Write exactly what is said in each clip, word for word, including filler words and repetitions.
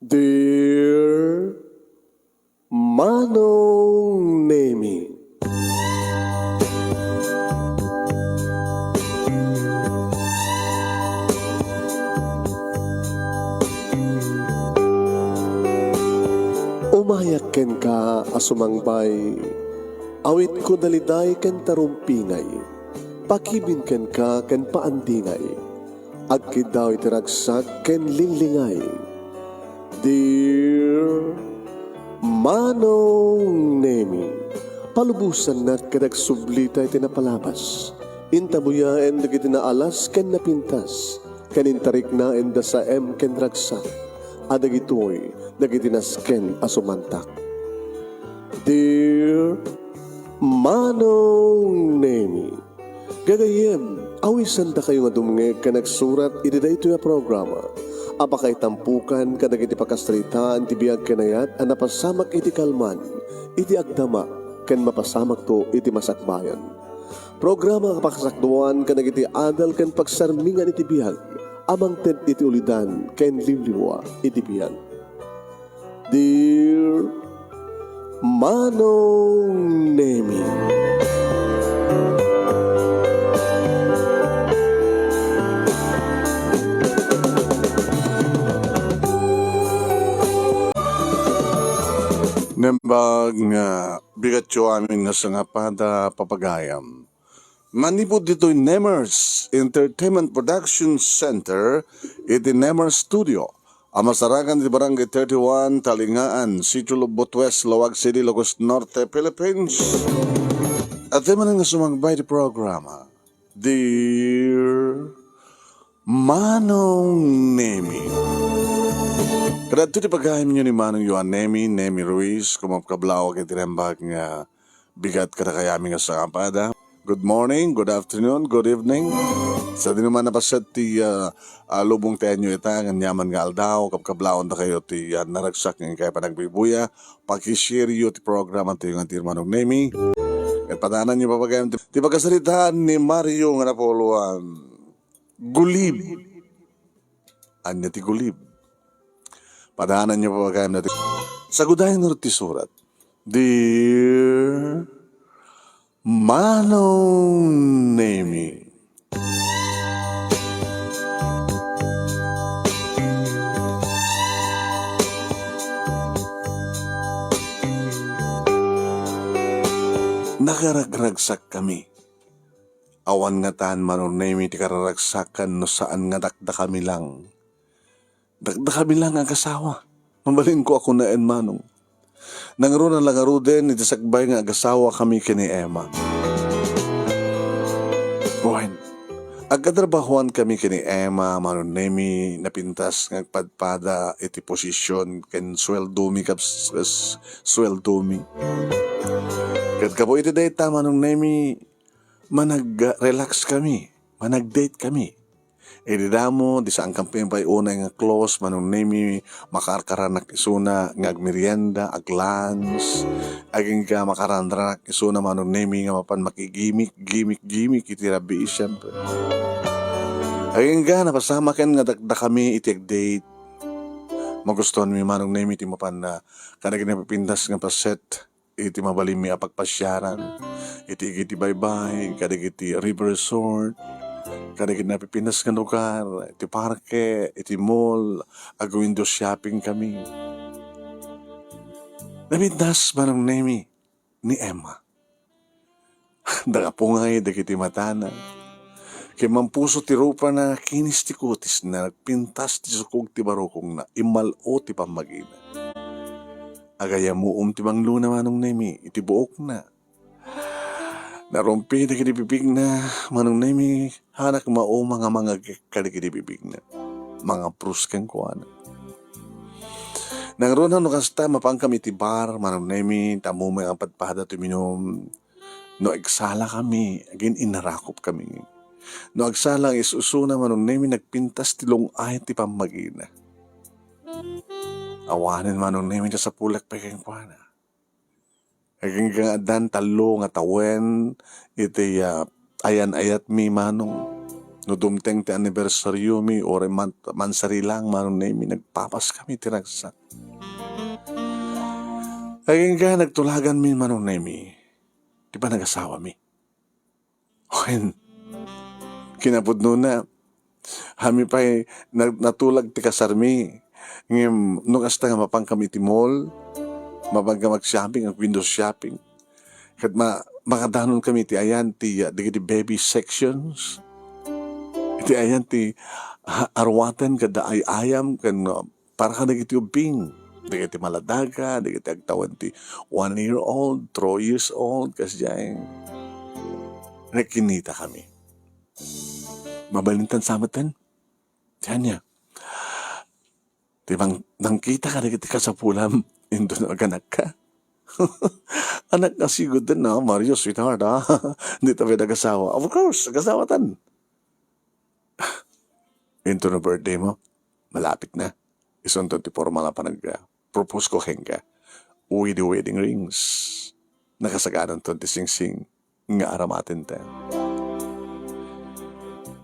Dear Manong Nemi. Umayak kenka a sumangbay, awitko daliday ken tarumpingay, pakibin kenka ken paandingay. Agkiddaw iti ragsak ken linglingay. Dear Manong Nemi, palubosannak ket agsublita iti napalabas. Intabuyaen dagiti naalas ken napintas, ken intariknaen da saem ken ragsak, a dagitoy dagiti nasken a sumantak. Dear Manong Nemi, gagayyem, awisandakayo nga dumngeg ken agsurat iti daytoy a programa a pakaitampokan kadagiti pakasaritaan ti biag ken ayat a napasamak iti kalman, iti agdama, ken mapasamakto iti masakbayan. Programa a pakasakduan kadagiti adal ken pagsarmingan iti biag a mangted iti ulidan ken liwliwa iti biag. Dear Manong Nemi. Nembag nga bigatyo amin nga sangapada, papagayam. Manipud ditoy Nemers Entertainment Production Center iti Nemers Studio a masarakan iti Barangay thirty-one, Talingaan, Sitio Lubot West, Laoag City, Ilocos Norte, Philippines. At manen nga sumangbay ti programa, Dear Manong Nemi. Kadagitoy ti pagayamyo ni Manong Yohan Nemi, Nemi Ruiz, kumapkablawak iti nembag nga bigat kadakayami nga sangapada. Good morning, good afternoon, good evening. Sadino man napaset ti, ah, ah, lubong ti anyo ita, nga aniaman nga aldaw, kabkablawandakayo ti, ah, naragsak nga inkay panagbibuya. Pakishareyo ti programa ti nga ti Manong Nemi. Ket padananyo, papagayam, ti, ti pagkasaritaan ni Mario nga napuluan. Gulib. Ania ti gulib? Padananyo, papagayam, ti. Sagudayen ti surat. Dear Manong Nemi. Nakaragragsakkami. Awan ngatan, Manong Nemi, ti kararagsakan no saan nga dakdakami lang. Dakdakami lang nga agasawa. Mabalinko a kunaen, Manong. Nangruna la ngaruden iti sakbay nga agasawakami ken ni Emma. Wen, agkatrabahoankami ken ni Emma, Manong Nemi, napintas nga agpadpada iti posisyon ken sueldomi, kaps-, s-, sueldomi. Ket gapu iti dayta, Manong Nemi, manag-relax kami, manag-date kami. Idi damo, di saan kami pay unay nga close, Manong Nemi, makarkaranak isuna nga agmerienda, aglunch. Agingga makarkaranak isuna, Manong Nemi, nga mapan makigimik, gimik, gimik iti rabii, siyempre. Agingga napasamaken nga dakdakami iti agdate. Magustuanmi, Manong Nemi, ti mapan na kadagiti napipintas nga paset iti mabalinmi a pagpasiaran, iti igid ti baybay, kadagiti river resort, kadagiti napipintas nga lugar, iti parke, iti mall, ag-window shopping kami. Napintas, Manong Nemi, ni Emma. Nagapungay dagiti matana. Ket mampuso ti rupana, kinis ti kutisna, nagpintas ti sukog ti barukongna, immal-o ti pammagina. Agayamuom ti banglona, Manong Nemi, iti buokna. Narumpi dagiti bibigna, Manong Nemi, hanak mauma nga mangagek kadagiti bibigna. Mangapros kenkuana. Nangruna no kasta, mapankami iti bar, Manong Nemi, tammo may apadpada ti minum. No agsalakami, agin-inarakopkami. No agsala nga is-isuna, Manong Nemi, nagpintas ti lung-ay ti pammagina. Awanen, Manong Nemi, nasapulak pay kenkuana. Agingga nga addan tallo nga tawen iti, ah, ayan-ayatmi, Manong. No dumteng ti anibersariomi, uray man-, mansarilang, Manong Nemi, nagpapaskami ti ragsak. Agingga nagtulaganmi, Manong Nemi, ti panagasawami. Wen, kinapudnona, amin pay na-, natulag ti kasarmi. Ngem no kasta nga mapankami iti mall, mapanka mag-shopping, ag-window shopping, ket ma-, makadanonkami iti ayan ti, ah, dagiti baby sections, iti ayan ti, ah, aruaten kadagiti ay-ayam ken, ah, para kadagiti ubbing, dagiti maladaga, dagiti agtawen ti one year old, three years old, kasdiay. Nagkinitakami. Mabalintan sa metten. Ti ania? Ti mang-, nangkita ka dagiti kasapulam, inton aganakka. Anak, sigud, no, Mario, sweetheart, ha? Dita pay nagasawa. Of course, agasawatan. Inton no birthday mo, malapit na. Isunton ti formal a panag-, ah, propose ko kenka. With the wedding rings. Nakasaganan ton ti singsing nga aramatenta.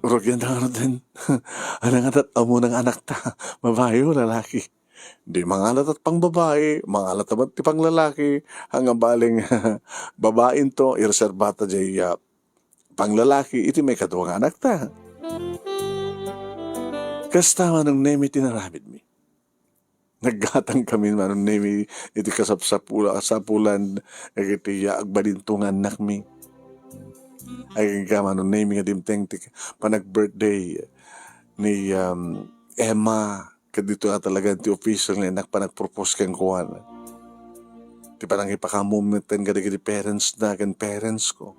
Rugian na nga den. Ano nga tat-, amuna nga anakta? Babae o lalaki? Di mangalat at pang babae, mangalat naman ti pang lalaki. Ang abaling babae to, ireserbata jay, ah, pang lalaki, iti may kadua nga anakta. Kasta Manong Nemi ti naramidmi. Naggatangkami Manong Nemi iti kasapsapula-, kasapulan dagiti, ah, agbalinto nga annakmi. Agingga Manong Nemi nga dimteng ti panag-birthday ni, um, Emma, ket dito nga talaga ti official nga innak panagpropose kenkuana. Ti panangipakaammomi metten kadagiti parents na ken parents ko.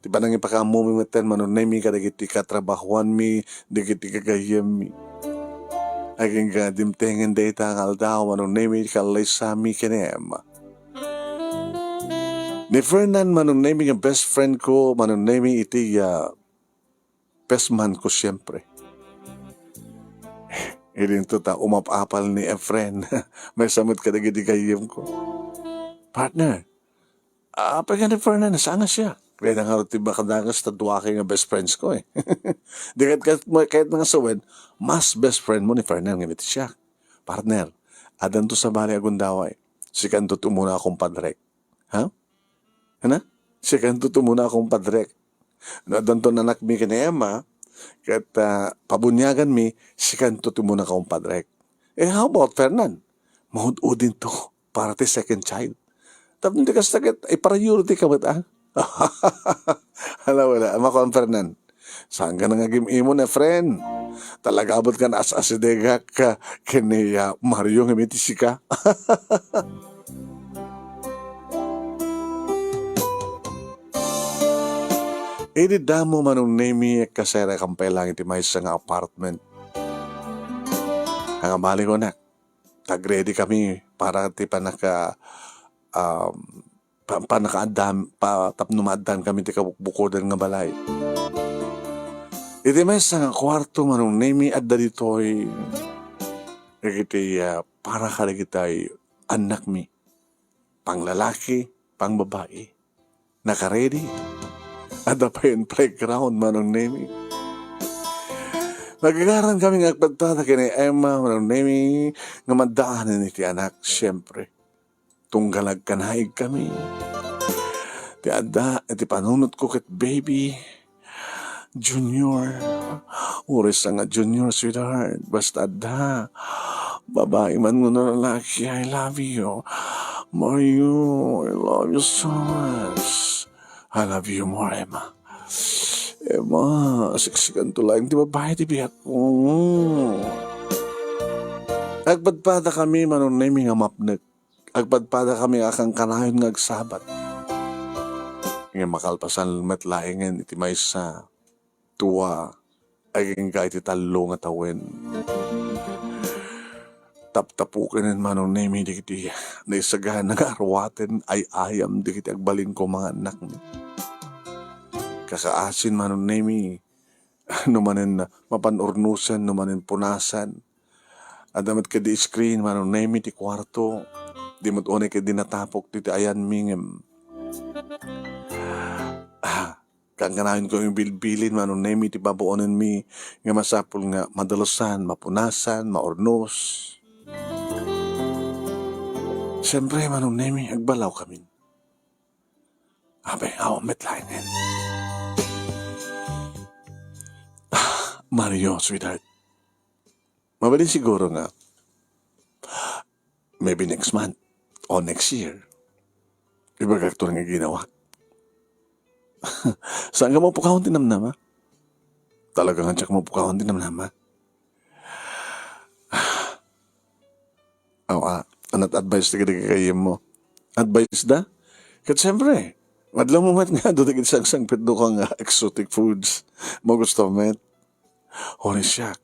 Ti panangipakaammomi metten Manong Nemi kadagiti katrabahoanmi, dagiti gagayyemmi. Agingga dimtengen dayta nga aldaw Manong Nemi, kallaysami ken ni Emma. Ni Fernan Manong Nemi nga best friend ko, Manong Nemi iti, ah, best man ko siempre. Idinto ta umap-apal ni Efren. Maysa met kadagiti gayyem ko. Partner, apay nga ni Fernan, saan nga siya? Kaya na nga ti makadagas ta dua kayo nga best friends ko eh. Di kahit, kahit, kahit nga sawen, mas best friend mo ni Fernan nga iti siya. Partner, adanto sa bali a gundaway. Sikanto ti umuna a kumpadrek. Ha? Ano? Sikanto ti umuna a kumpadrek. No, adanto nanakmi ken ni Emma, ket, ah, pabuniaganmi, sikanto ti umuna a kumpadrek. Eh, how about Fernan? Maud-udinto para ti second child. Tapno di kasta ket, eh, priority ka met, ah? Hala, wala. Makuan, Fernan. Saan ka na nga gim-imon, eh, friend? Talaga abot ka na as-asidegak ka ken ni, ah, Mario nga miti sika. Idi damo Manong Nemi, kasera kampay lang iti maysa nga apartment. Ang abali ko, nak, tag-ready kami para ti panaka-, um, pa-, panakaaddam-, pa-, tapno maaddaan kami ti kabukbukodan nga balay. Iti maysa nga kuarto, Manong Nemi, adda ditoy dagiti, ah, para kadagiti annakmi. Panglalaki, pangbabai. Naka-ready. Adda pay playground, Manong Nemi. Nagagaran kami nga agpadpada ken ni Emma, Manong Nemi, nga maddaanen iti anak, siempre. Tunggal agkanaig kami. Ti adda iti panunot ko ket baby, Junior. Uray sa nga Junior, sweetheart. Basta adda babai man wenno lalaki, I love you. Mario, I love you so much. I love you more, Emma. Emma, siksikan to laeng ti babai ti biag ko. Agpadpada kami, Manong Nemi, nga mapnek. Agpadpada kami a kankanayon nga agsabat. Nga makalpasan met laengen iti maysa, dua, agingga iti tallo nga tawen. Taptapukenen, Manong Nemi, dagiti naisagana nga aruaten ay-ayam dagiti agbalin ko nga annakmi. Kakaasin, Manong Nemi, no manen mapan urnosen, no manen punasan. Adda met kadi screen, Manong Nemi, ti kuarto. Di met unay kadi natapok ti, ti ayanmi ngem. Ah, Kankanayon ko nga bilbilin, Manong Nemi, ti papuonenmi nga masapul nga madalusan, mapunasan, maurnos. Siyempre, Manong Nemi, agbalawkamin. Apay, awan met laengen. Ah, Mario, sweetheart. Mabalin siguro nga maybe next month o next year, ibagak to nga ginawak. Saan ka mapukawan ti namnama? Talaga nga diak mapukawan ti namnama. Aw, a, anat advice ti kadagiti gayyemmo? Advice da? Ket siyempre, madla mo met nga adu dagiti sangsangpetdo ka nga exotic foods. Magusto met. Hoy, siak,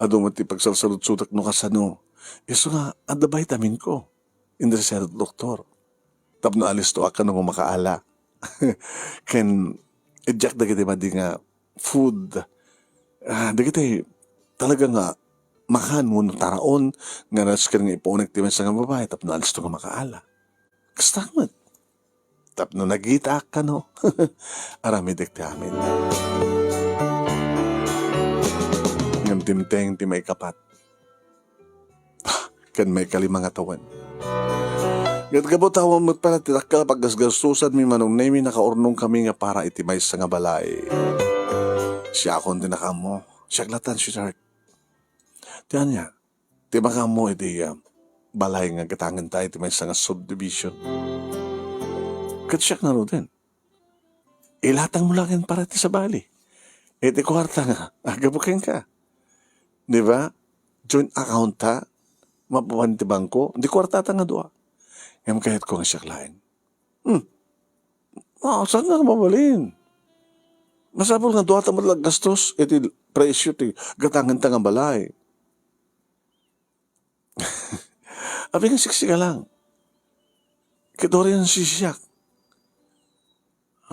adu met ti pagsalsaludsodak no kasano. Isu nga adda vitamin ko. Inda siya doktor. Tapno alisto a kano nga makaala. Ken, diak dagiti madi nga food. Ah, dagiti talaga nga makan wenno taraon nga nasken nga ipunek ti maysa nga babae tapno alisto nga makaala. Kasta met. Tapno nagitaak kano. Aramidek ti amin. Ngem dimteng ti maikapat ken maikalima nga tawen. Ket gapu ta awan met pay ti dakkel a paggasgastosanmi, Manong Nemi, nakaurnongkami nga para iti maysa nga balay. Siakon ti nakaammo. Siak latan, sweetheart. Ti ania, ti makaammo iti, ah, balay nga gatangenta iti maysa nga subdivision. Ket siak ngaruden. Ilatangmo laeng para iti sabali. Iti kuarta nga, aggapu kenka. Di ba? Joint account ta, mapapan ti bangko, di kuartata nga dua. Ngem kayatko nga siak laeng. Hmm. Ah, saan nga mabalin? Masapul nga duata met la gastos iti presyo ti gatangenta nga balay. Apay nga siksika lang. Ket uray nansisiak.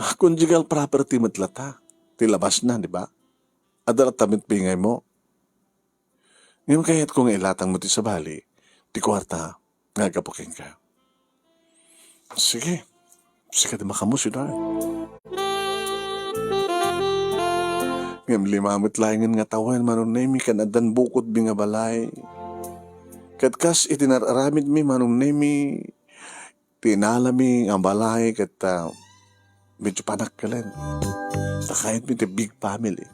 Ah, conjugal property met lata ti labasna, di ba? Adda latta met bingaymo. Ngem kayatko nga ilatangmo ti sabali ti kuarta nga aggapu kenka. Sige. Sika ti makaammo, sweetheart. Ngem lima met laengen nga tawen, Manong Nemi, ken addan bukodmi nga balay. Ket kas iti nar-aramidmi, Manong Nemi, ti inalami nga balay ket, ah, medyo panakkelen. Ta kayatmi ti big family.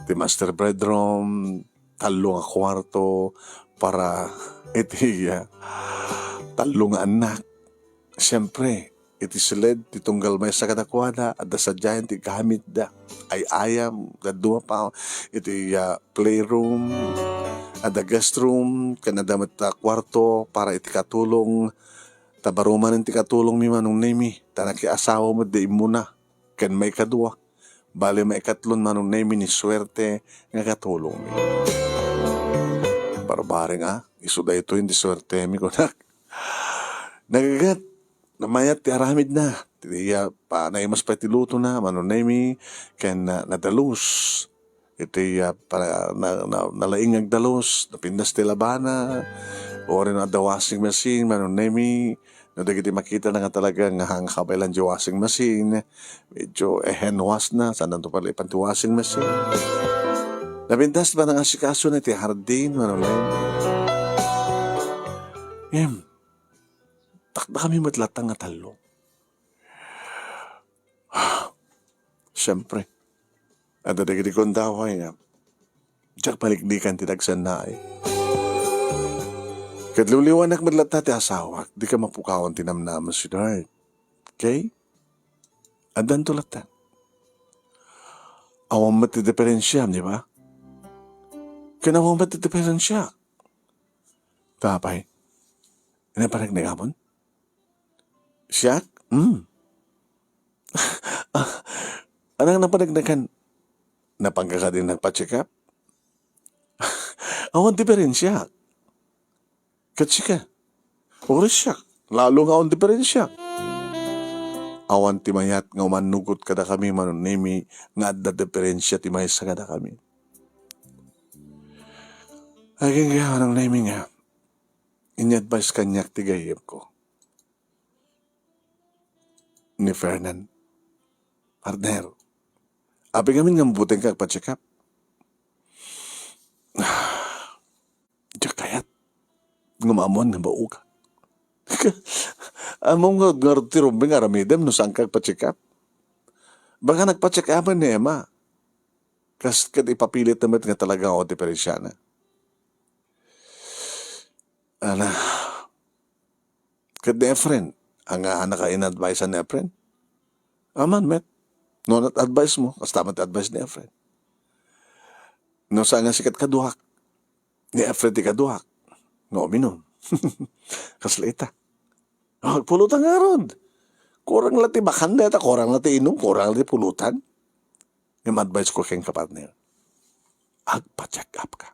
Ti master bedroom, tallo nga kuarto para iti, ah, tallo nga annak. Siyempre, iti siled ti tunggal maysa kadakuada, adda sadiayen ti gamitda. Ay-ayam, dadduma pa iti, ah, playroom, adda guest room, ken adda met, ah, kuarto para iti katulong. Ta baro manen ti katulongmi, Manong Nemi, ta nakiasawa met da immuna ken maikadua. Bale, maikatlon, Manong Nemi, ni suerte nga katulongmi. Barbareng, a, isu daytoy ti suertemi, kunak. Nagagat, namayat ti aramidna. Ti iya, pa, naimas pay ti lutona, Manong Nemi, ken, ah, nadalus. Iti, ah, pa, na, na, nalaing nga agdalus, napintas ti labana, uray no adda washing machine, Manong Nemi, no dagiti makitana nga talaga nga hangkabaylan ti washing machine, medyo ehen wasna, saan to pala ipan ti washing machine. Napintas ti panangasikasona iti hardin, Manong Nemi. Ngem, dakdakami met latta nga tallo. Siyempre, adda dagiti gundaway nga diak paliklikan ti dagsannaay. Ket liwliwanak met latta ti asawak, dika mapukawan ti namnama, sweetheart. Okay? Addanto latta. Awan met ti diferensiam, di ba? Ken awan met ti diferensiak. Ta apay? Napaneknek amon? Siak? Hmm. Ah, anang napaneknekan? Napanka kadi nagpa-check up? Awan diferensiak. Ket sika? Uray siak, lalo nga awan diferensiak. Awan ti mayat nga umannugot kadakami, Manong Nemi, nga adda diferensia ti maysa kadakami. Agingga, Manong Nemi, nga ini-advise kaniak ti gayyemko. Ni Fernan. Partner, apay ngamin nga mabuteng ka agpa-check up? Diak kayat nga maammoan nga baoka. Ammom nga, nga ti rumbeng aramidem no saan ka agpa-check up? Baka nagpa-check up ni Emma. Kas ket ipapilit na met nga talaga nga diferensiana. Ana, ket ni Efren, ania, ania ka in-advise ni Efren? Aman met. No, nat-advise mo, kasta met advice ni Efren. No, saan nga sikat kaduak, ni Efren ti kaduak. No, uminum. Kasla ita. Agpulutan ngarud. Kurang la ti bakan dayta, kurang la ti inum, kurang la ti pulutan. Ngem advice ko kenka, partner, agpa-check up ka.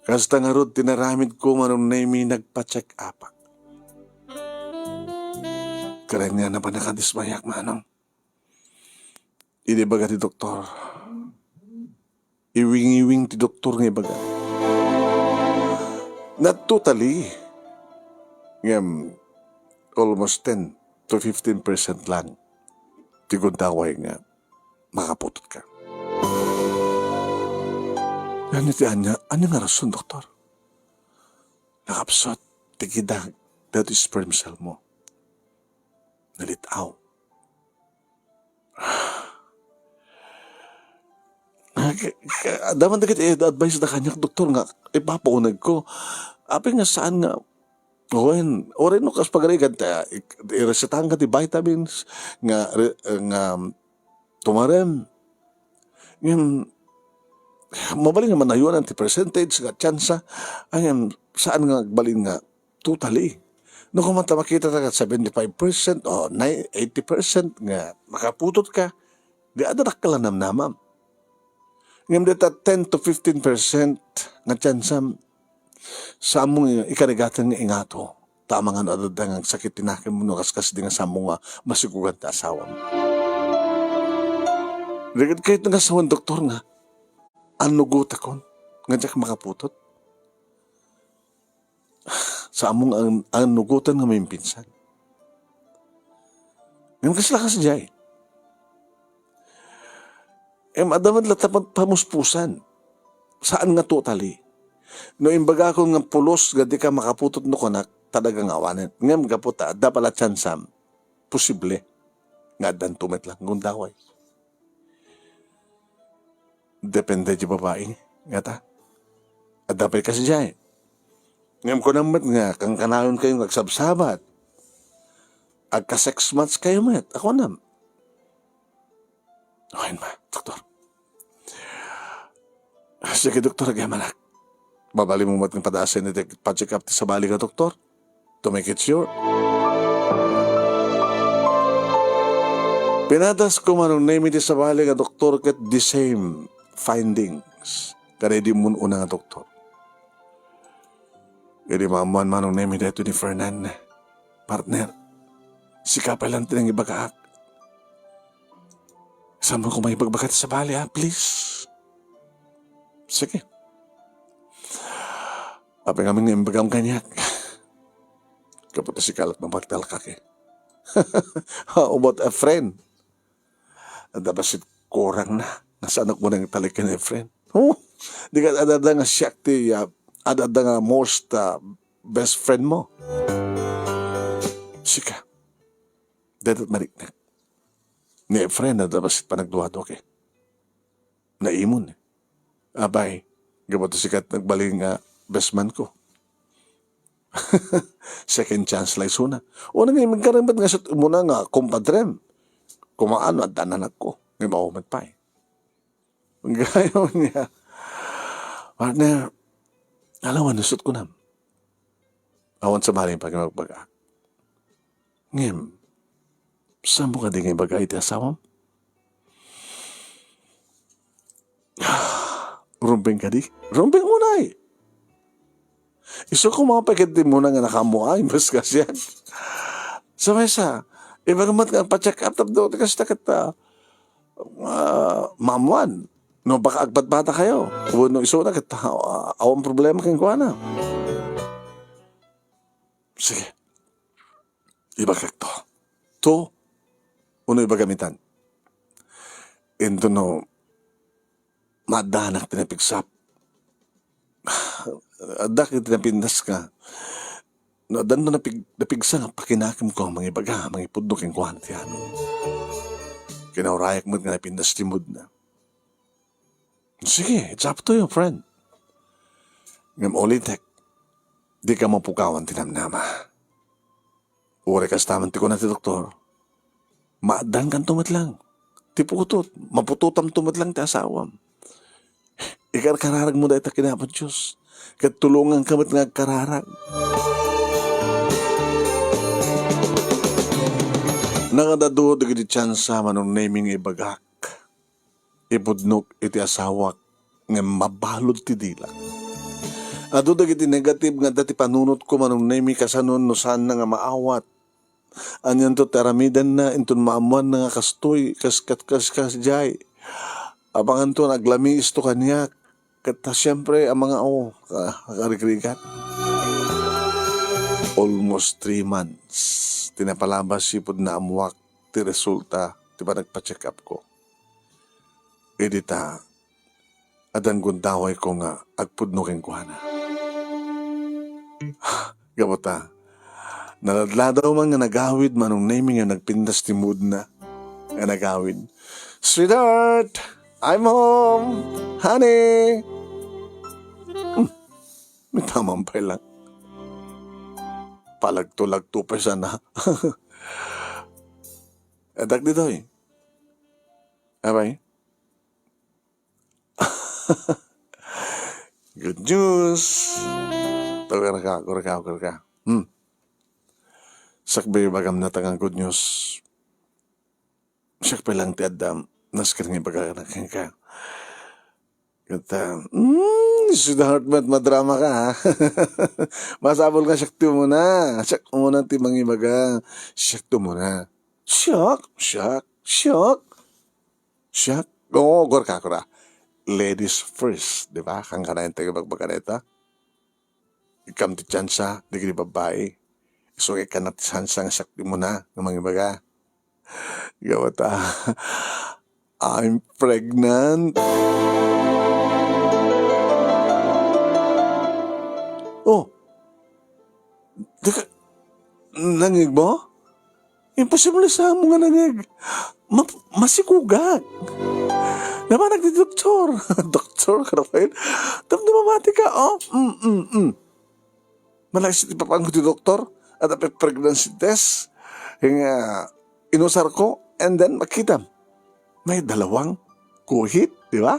Kasta ngarud ti naramid ko, Manong Nemy, nagpa-check up ak. Karen nga, napannakadismayak, Manong. Idi ibaga ti doktor, iwingiwing ti doktor nga ibaga, not totally, ngem almost ten to fifteen percent lang ti gundaway nga makaputotka. Ania ti ania? Ania nga rason, doktor? Nakapsut ti kidag dagiti sperm cell mo. Nalit-aw. Ah, ka-, ka-, adda man dagiti advice da kaniak, doktor, nga ipapauneg ko. Apay nga saan nga, wen, uray no kas pagarigan ta, ik-, iresetahan ka ti vitamins nga re-, nga tumarem. Ngem, mabalin nga manayonan ti percentage nga tsansa, ngem saan nga agbalin nga totally. No, koma ta makita ta ket seventy-five percent o nine-, eighty percent nga makaputot ka, di adda dakkel a namnamam. Ngem dita ten to fifteen percent nga tsansam, saanmo nga ikarigatan nga ingato, ta amangan no adda nga agsakit ti nakemmo no kaskasdi nga saanmo nga masigogan ti asawam. Di ket kayat nga sawen, doktor, nga annugotakon nga diak makaputot. Saanmo nga an-, annugotan nga maminsan. Ngem kasla kasdiay. Em, adda met latta pa-, pamuspusan. Saan nga totally. No imbagakon nga pulos nga dika makaputot no kunak, talaga nga awanen. Ngem gapu ta, adda pala tsansam, posible nga addanto met lang gundaway. Depende ti babai, ngata. Adda pay kasdiay. Ngem kunam met nga, kankanayon kayo nga agsabsabat. Agka-sex match kayo met. Ako nam. Awan ma, doktor. Sige, doktor, agyamanak. Mabalin mo met nga padaasen iti pa-check up ti sabali nga doktor. To make it sure. Pinadas ko, Manong Nemy, ti sabali nga doktor ket the same findings. Kada idi mun-una nga doktor. Idi maammoan, Manong Nemy, daytoy ni Fernan. Partner, sika pay lang ti nangibagaak. Saanmo koma ibagbaga ti sabali, ah, please? Sige. Apay ngamin nga imbagam kaniak? Gapu ta sika la't mapagtalkak, eh. How about Efren? Adda bassit kurang na. Nasaan ako nang talik ken Efren? Oh, di ka adda nga siak ti, ah, adda nga most, ah, best friend mo. Sika. Daytoy mariknak. Ni Efren, adda bassit panagduadua, eh. Naimon, eh. Apay, gapu ta sika ti nagbalin nga best man ko. Second chance la isuna. Una nga, imigkarem met nga isut' umuna nga kumpadrem. Kumaano, adda nanakko. Nga maumat pay. Gayam niya. Partner, alam mo, nasut' ko na. Awan sa maling pagmagbaga. Ngem, saanmo kadi nga ibaga iti asawam? Rumbeng kadi? Rumbeng unay! Isu ko mga pagkit di muna nga nakamuay, mas kasiyan. Sa maysa, iba naman nga pa-check up, tapno, kasi takit, ah, ah, mamuan. No, baka agbatbata kayo. Wenno isu na, ket, ah, awan problema kenkuana. Sige. Ibagak to. Two, uno ibagam itan. Into no, maaddanak ti napigsap. Addak iti napintas ka. No, addan no napig-, napigsa nga pakinakem ko nga mangibaga, mangipudno kenkuana ti amin. Kinaurayak met nga napintas ti mood na. Sige, it's up to you, friend. Ngem ulitek, di ka mapukawan ti namnama. Uray kasta man ti kuna ti doktor, maaddankanto met lang ti putot, maputotanto met lang ti asawam. Ikarkararagmo dayta kinapo Dios, ket tulonganka met nga agkararag. Nangad adu dagiti tiansa, Manong Nemy, nga ibagak. Ipudnok iti asawak ngem mabalud ti dilak. Adu dagiti negative nga adda ti panunotko, Manong Nemy, kasano no saanna nga maawat. Anianto ti aramidenna inton maammoanna nga kastoy, kas, kas, kas, kasdiay? Amanganto nga aglamiisto kaniak. Ket ta, siempre, a, mga, o, ka-, karigrigat. Almost three months ti napalabas iti pudno nga ammoak ti resulta ti panagpa-check-up ko. Idi ta, addan gundawayko nga agpudno kenkuana. Gapu ta, naladladaw man nga nagawid, Manong Nemy, nga nagpintas ti mood na nga nagawid, "Sweetheart, I'm home! Honey!" Hmm, mitaman pay lang. Palagto-lagto pay sana. Addak ditoy. Abay. Good news. Tugarka, tugarka, tugarka. Hmm. Sakbay bagam na tangan good news. Siak pay lang ti addam, nasken nga ibaga na kenka. Ket, ah, mm, sweetheart, met madrama ka, ha? Masapul nga siak ti umuna. Siak umuna ti mangibaga. Siak ti umuna. Siak? Siak? Siak? Siak? Oo, agurka, agurka. Ladies first, di ba? Kankana intay ibagbaga dayta. Ikkam ti tiansa, dagiti babbai. Isu nga ikkanna ti tiansa nga siak ti umuna nga mangibaga. Gapu ta, I'm pregnant. Oh, di ka, nangngegmo? Imposible sa amo nga nangngeg. Ma-, masikogak. Nabanag ti doktor. Doktor, ka, Rafael? Damdama ti ka, oh? Mm, mm, mm. Malaksid ti papango ti doktor, adda pay pregnancy test, nga inusarko, and then makitam. May dalawang guhit, di ba?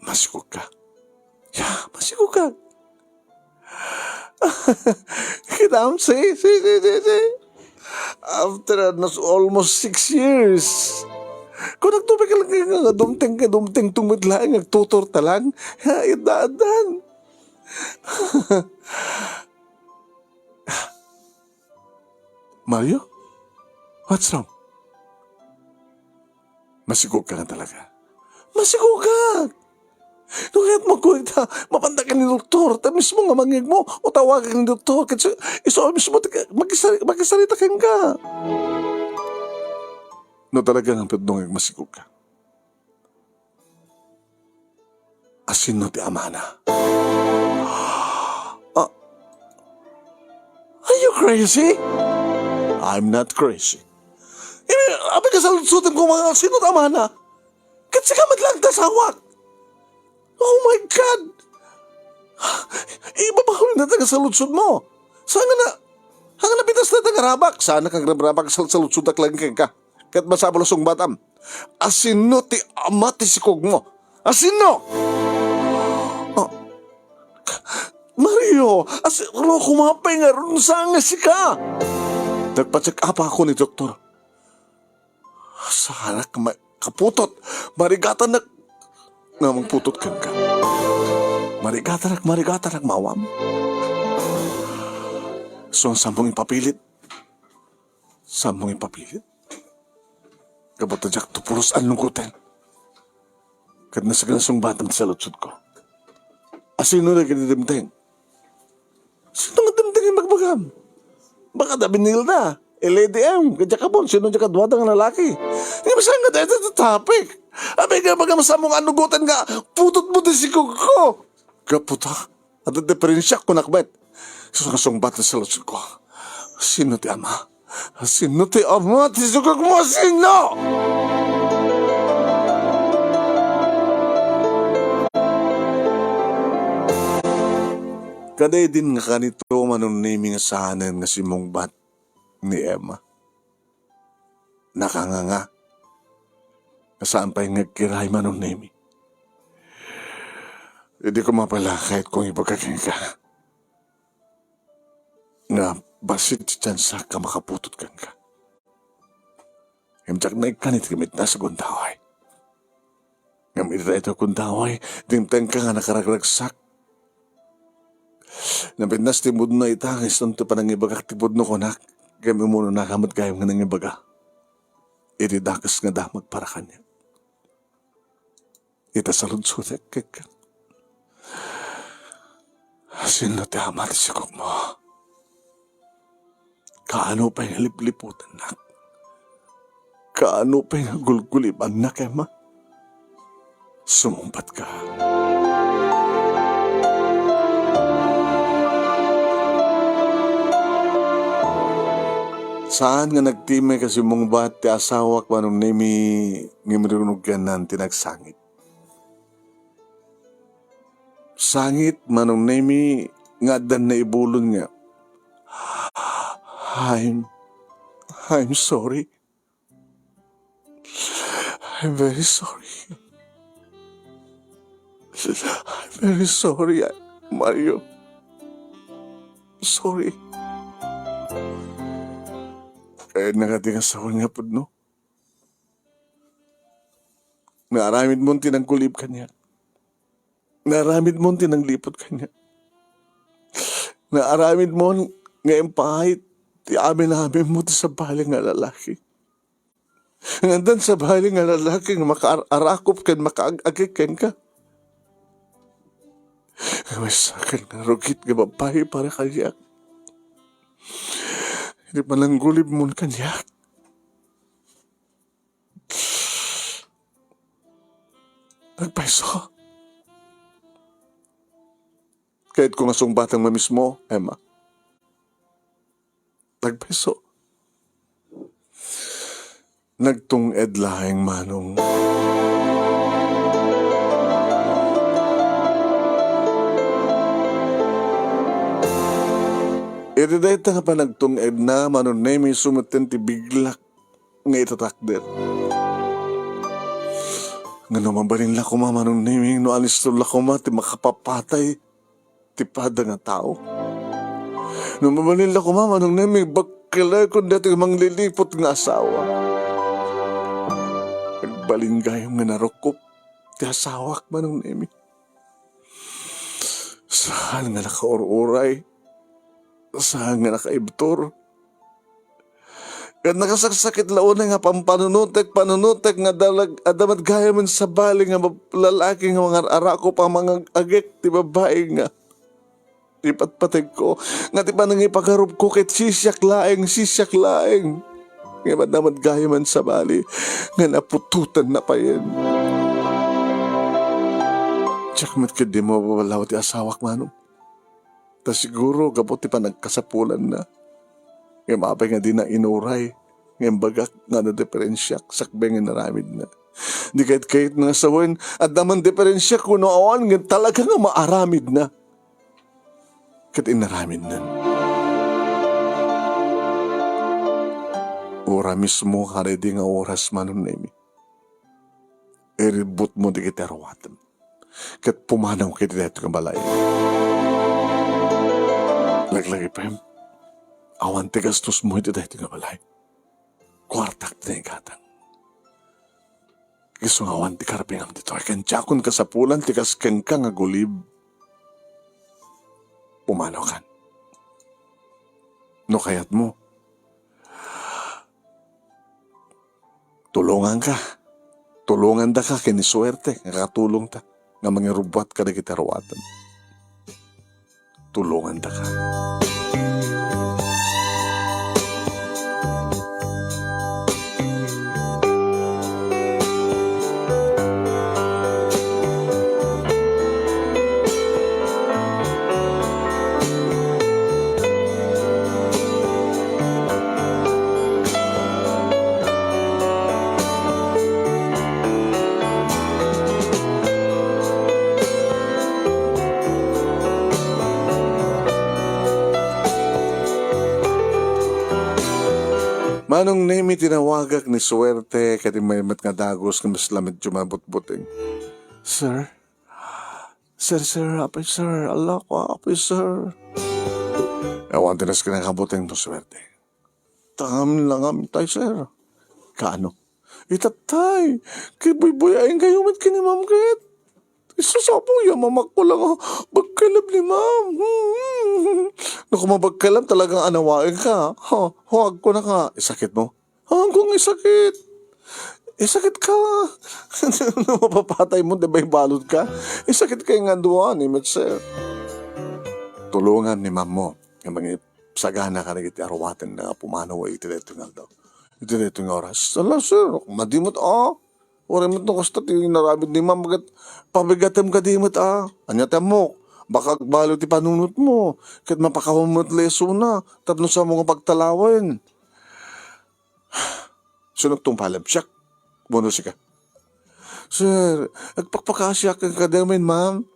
Masikog ka. Ya, masikog ka. Kitam, see, see, see, see, see. After, ano, almost six years. Kung nagtubig ka lang nga dumteng ka, dumteng tumit lang, nagtutor ta lang. Ha, idaadan. Mario? What's wrong? Masikog ka nga talaga. Masikog ka! No kayat mo, kuwita, mapanda ka ni doktor, ta mismo nga mangngegmo, o tawagan ni doktor, ket isu mismo ti ka-, makisari-, makisarita kenka. No talaga nga pudno nga agmasikog ka, asino ti amana? Ah, are you crazy? I'm not crazy. Ini, apay kasaludsotan ko nga asino ti amana? Ket sika met lang ti asawak. Oh my God! Ibabaol na ti kasaludsodmo. Saan nga na, saan nga napitas na ti karabak? Saan nga kagrabak, sal-, saludsodak lang kenka? Ket masapul a sungbatam. Asino ti ama ti sikogmo? Asino? Ah, Mario, asino koma pay ngarud saan nga sika? Nagpa-check up ako ni doktor. Saanak ma-, kaputot. Marigatanak nga mangputot kenka. Marigatanak, marigatanak, mawam. So, saanmo nga ipapilit? Saanmo nga ipapilit? Gapu ta diak to pulos a lungkoten. Ket nasagnasungbatam ti saludsodak. Asino dagiti dimteng? Sino nga dimteng? ibagbagam? Baka da binilda, L A D M, kadya ka pon, sino dya kaduada nga lalaki? Ngem saan nga dayta ti topic? Apay nga ibagam, sa ammom nga anugoten nga putotmo ti sikogko. Gapu ta, adda diferensiak, kunak met. Isu nga sungbat ti saludsodko. Sino ti ama? Sino ti ama ti sikogmo? Sino? Kadi din nga kanito, Manong Nemi, nga saanen nga simmungbat ni Emma. Nakanganga. Saan pay nga agkiray, Manong Nemi. Idi koma pala, kayatko nga ibaga kenka nga bassit ti tiansak nga makaputot kenka. Ngem diak naikkan iti kamitnas a gundaway. Ngem iti daytoy a gundaway, dimtengka nga nakaragragsak. Napintas ti pudno ita, nga isunto ti panangibagak ti pudno, kunak, ngem imunonaka met gayam nga nangibaga iti dakes nga damag para kaniak. Ita saludsodek kenka. Sino ti ama ti sikogmo? Kaano pay nga lipliputannak? Kaano pay nga gulgulibannak, Emma? Sumungbatka. Saan nga nagtimay nga simmungbat ti asawak, Manong Nemi, ngem rinugyanan ti nagsangit. Sangit, Manong Nemi, nga addan naibulon nga, "I'm, I'm sorry. I'm very sorry. I'm very sorry, Mario. Sorry." Kayatna kadi nga sawen nga pudno? Naaramidmon ti nagkulib kaniak. Naaramidmon ti nagliput kaniak. Naaramidmon nga impait ti amin-aminmo ti sabali nga lalaki. Nga addan sabali nga lalaki nga makaar-arakop ken makaag-agik kenka. Nga maysakan nga rugit nga babbai para kaniak. Iti pananggulibmon kaniak. Nagpayso. Kayatko nga sungbatem nga mismo, Emma. Nagpayso. Nagtung-ed laeng, Manong. Iti dayta nga panagtung-edna, Manong Nemi, sumeten ti biglak nga itatakder. Nga no mabalin la koma, Manong Nemi, no alisto la koma ti makapapatay ti pada nga tao. No mabalin la koma, Manong Nemi, bakkelekon daytoy mangliliput nga asawa. Agbalin gayam nga narukop ti asawak, Manong Nemi. Saan nga nakaur-uray. Saan nga nakaibtur. Ket nakasaksakit la unay nga pampanunotek, panunotek nga dalag, adda met gayamen sabali nga bab-, lalaki nga mangar-arakop a mangag-agik ti babbai nga ipatpategko, nga ti panangipagarupko ket sisiak laeng, sisiak laeng. Nga adda met gayamen sabali nga naputotenna payen. Diak met ketdi mababalaw ti asawak, Manong. Ta siguro gapu ti panagkasapulanna. Ngem apay nga dina inuray nga imbagak nga nadiferensiak sakbay nga inaramidna? Di kayat-kayatna nga sawen, adda man diferensiak wenno awan, ngem talaga nga maaramidna. Ket inaramidnan. Ura mismo, kadaydi nga oras, Manong Nemi, iribbutmo dagiti aruatem ket pumanawka iti daytoy nga balay. Laglagipem, awan ti gastosmo iti daytoy nga balay. Kuartak ti naigatang. Isu nga awan ti karpingam ditoy, ken diakon kasapulan ti kas kenka nga agulib. Pumanawkan. No kayatmo, tulonganka. Tulongandaka ken ni suerte nga katulongta nga mangirubbuat kadagiti aruatem. Tulongandaka. Manong Nemi, tinawagak ni Suerte, ket immay met nga dagus nga mas lamet jumabutbuteng. Sir? Sir, sir, apay, sir. Ala ko, apay, sir. Awan ti nas kinakabuteng no Suerte. Tangam langam tay, sir. Kaano? Itatay, kibuybuyaenkayo met ken ni ma'am ket. Isu sa apo, ya mamakko lang, ah, bagkalab ni ma'am. Hmm. No, kung mabagkalab, talagang anawaen ka. Ha, huwag ko na ka. Isakit mo. Ha, kung isakit. Isakit ka. No, mapapatay mo, di ba, ibalod ka? Isakit kayo nga duwa ni met, sir. Tulungan ni ma'am mo nga mangisagana kadagiti aruaten nga pumanaw iti daytoy nga aldaw. Iti daytoy nga oras. Ala, sir, madi met, ah. Uray met no kasta ti inaramid ni ma'am, ket pabigatem kadi met, ah. Ania ti ammok? Baka agbaliw ti panunot mo, ket mapakawan met la isuna, tapno saanmo nga pagtalawen. Sino tungpalem? Siak? Wenno sika? Sir, agpakpakasiak kadi amin, ma'am.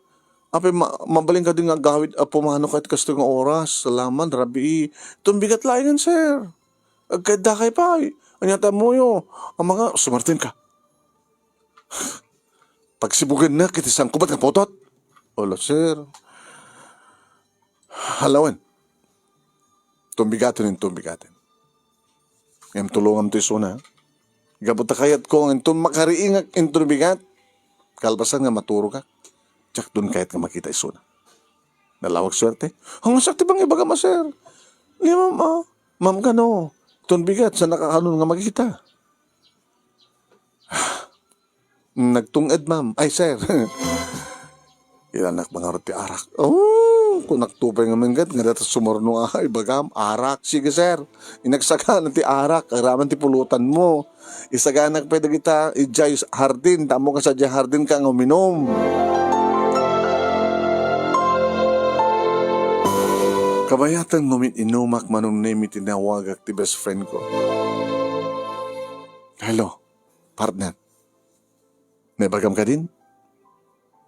Apay ma-, mabalin kadi nga agawid a pumanaw ket kastoy nga oras? Salamat, rabii. Tumbigat laengen, sir. Agkaydakay pay. Ania ti ammoyo? Amangan, sumartin ka. Pagsibugennak iti sangkubat nga putot. Ala, sir. Alawen. Tumbigaten, inton bigaten. Ngem tulongam ti isuna. Gapu ta kayatko nga inton makariingak inton bigat, kalpasan nga maturogak, diakdon kayat nga makita isuna. Nalawag Suerte. Ang masak ti pangibagam a, sir. Ni ma'am, ah. Ma'am kano? Inton bigat, saan nakakanon nga makita? Nagtung-ed, ma'am. Ay, sir. Ilanak mangarud ti arak. Oh, kunak tupay nga mengget, nga data sumurno nga ibagam, arak. Sige, sir. Inagsagana ti arak, agraman ti pulutan mo. Isaganak pay dagita, idiay hardin, tamo ka sa diay hardin ka nga uminum. Kabayatan mo min inumak manong Nemi tinawagak ti best friend ko. Hello, partner. Naibagam kadin?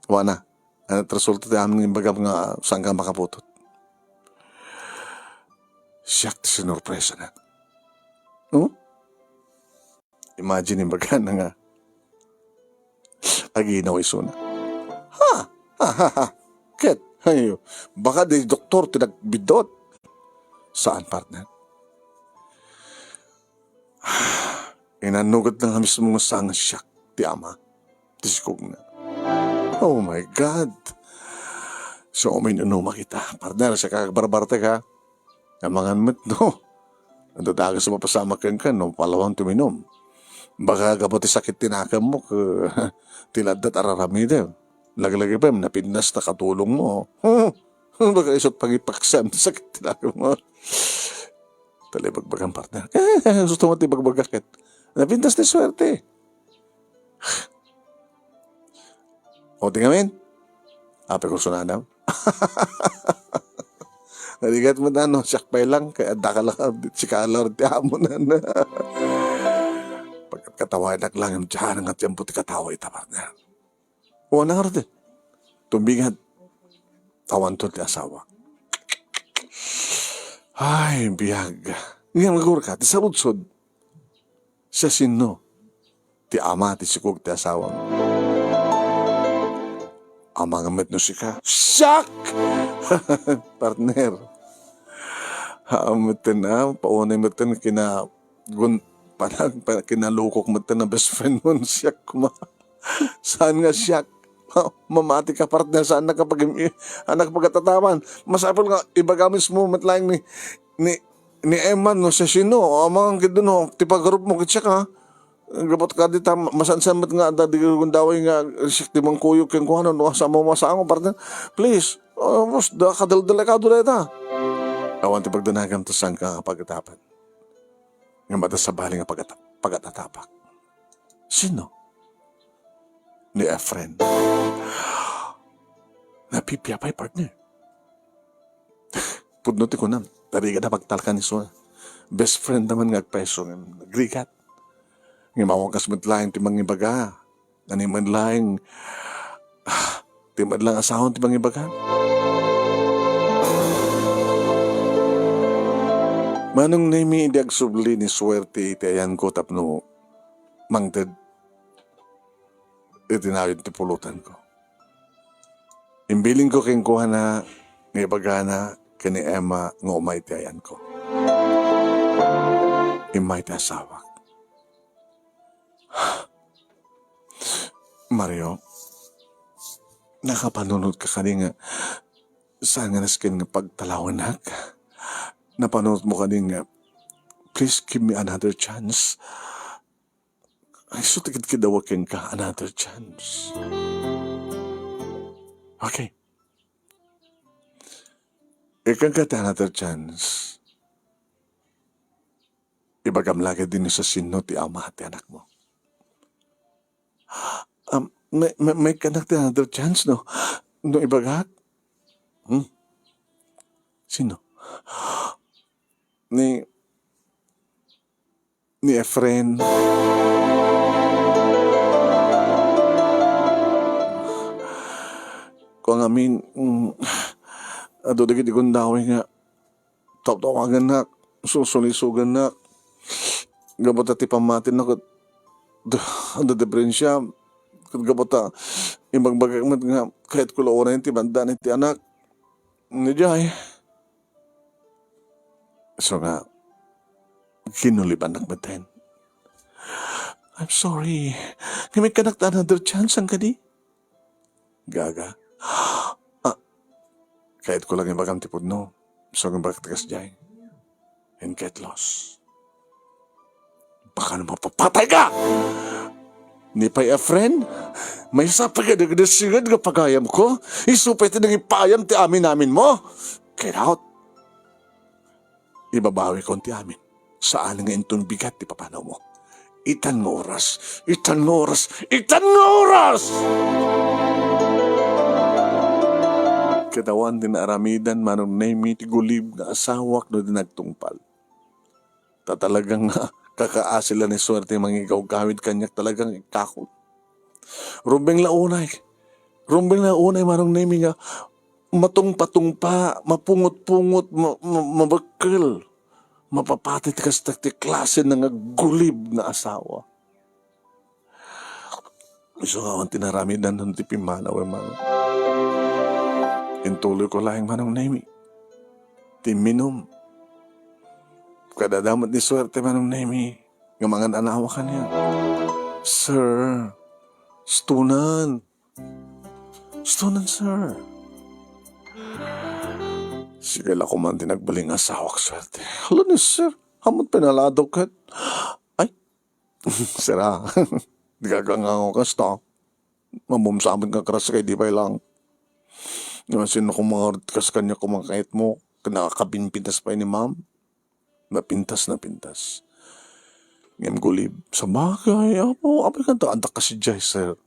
Wana, ano ti resulta ti amin nga imbagam nga saan ka makaputot? Siak ti sinurpresana. Oh? Imagine, imbagana nga aginaw isuna. Ha? Ha, ha, ha. Ket, ayo, baka di doktor ti nagbiddut. Saan, partner? Inannogna nga mismo nga saan nga siak ti ama ti sikogna. Oh my God! So, uminumak ita. Partner, siak ka, barbartek, ha? Amangan met, no? Adu dagas a mapasamak kenka no palawan ti uminum. Baka gapu ti sakit ti nakemmo, ke, ti laddat a raramidem. Laglagipen, napintas ta katulong mo. Baka isut pangipaksam ti sakit ti nakemmo. Talaga ibagbagam, partner. Eh, gusto mo ti ibagbagak ket napintas ti suerte. O, di ngamin? Apay, kursunadam? Narigat mo na, no? Siak pay lang, kay adda ka lang, sika lang ti amo na, na. Pagkat katawanak lang, yung tiyan, nga tiyempo ti katawa ita, partner. O, ano nga rin, eh? Tumbigat. Awan to ti asawa. Ay, biag. Ngayon, magurka, ti sarudsod. Siasino ti ama ti sikog ti asawam? Amangan met no sika. Siak! Partner. Haan metten, ah, paunay metten kina gun-, panag-, pa-, kinalukok metten a best friend mo, siak koma. Saan nga siak? Mamati ka, partner, saan nakapag-, anak pagkatataman. Masapul nga, ibaga mismo met laeng ni, ni, ni Emma, no, siasino, o, amangan ket no, ti pagarup mo ket siak, ha? Gapu ta kadi ta, masansan met nga, adda di gundaway nga, siak ti mangkuyog kenkuana, no, sa mo masango, partner. Please, oh, boss, da, kadeldelikado dayta. Awan ti pagdanagam ta saan ka pagatapan. Nga mata sabali nga pagata-, pagatatapak. Sino? Ni Efren. Napipia pay, partner. Pudno ti kunam. Tarigada pagtalkan isu. Best friend naman nga agpaiso nga nagrigat. Nga mawakas met laeng ti mangibaga. Ani man laeng, ah, ti madlang asawan ti mangibaga. Manong Nemi, idi agsubli ni Suerte iti ayanko tapno mangted iti nayon ti pulotanko, imbilinko kenkuana nga ibagana ken ni Emma nga umay ti ayanko. Immay ti asawak. Mario, nakapanunotka kadi nga saan nga nasken nga pagtalawenak? Napanunotmo kadi nga, "Please give me another chance"? Ay, so tikidkidawak kenka, another chance. Okay. Ikkan ka ti another chance. Ibagam la ketdi no sasino ti ama ti anakmo. Um, may, may, maikkanak ti another chance, no? No ibagak? Hmm? Sino? Ni, ni Efren. Kung amin, mm, adu dagiti gundaway nga tawtawagannak, susulisugannak. Gapu ta ti pammatina ket, adda diferensia. Ket gapu ta ibagbagak met nga kayatko la unayen ti maaddanan iti anak. Idiay. So nga, kinulibannak metten. I'm sorry. Ngem ikkanak ta another chance, saan kadi? Gaga. Ah, kayatko lang ibagam ti pudno. So, nga bakit kas jay? And get lost. Baka no mapapatay ka! Ni pay a friend? Maysa pay kadagiti sigud nga pagayamko? Isu pay ti nangipayam ti amin-aminmo? Get out! Ibabawikon ti amin. Saan nga inton bigat ti papanawmo. Itan nga oras, itan nga oras, itan nga oras! Ket awan ti naaramidan, Manong Nemi, ti gulib nga asawak no di nagtungpal. Ta talagang kakaasi la ni Suerte mangigawgawid kaniak, talagang ikkakot. Rumbeng la unay. Rumbeng la unay, Manong Nemi, nga matungpa-tungpa, mapungot-pungot, ma-, ma-, mabekkel, mapapati ti kasta ti klase na nga gulib nga asawa. Isu nga awan ti naaramidan no ti pimmanaw, Manong. Intuloyko laeng, Manong Nemi, ti imminum. Kada damat ni Suerte, Manong Nemi, nga mangan-anawa kaniak. Sir, stunan. Stunan, sir. Sika la koman ti nagbalin nga asawak, Suerte. Hala ni sir, ammot pinaladok ket. Ay, sir, a. Di ka kangango kasta. Mamumsamot nga kras kay di pay lang. Nga sino kung mga kas kanya kung mga kayat mo, nakakabinpitas pa ni ma'am. Napintas, napintas. Ngem gulib, sabagay, apo, apay kanta, adda kasi jay, sir.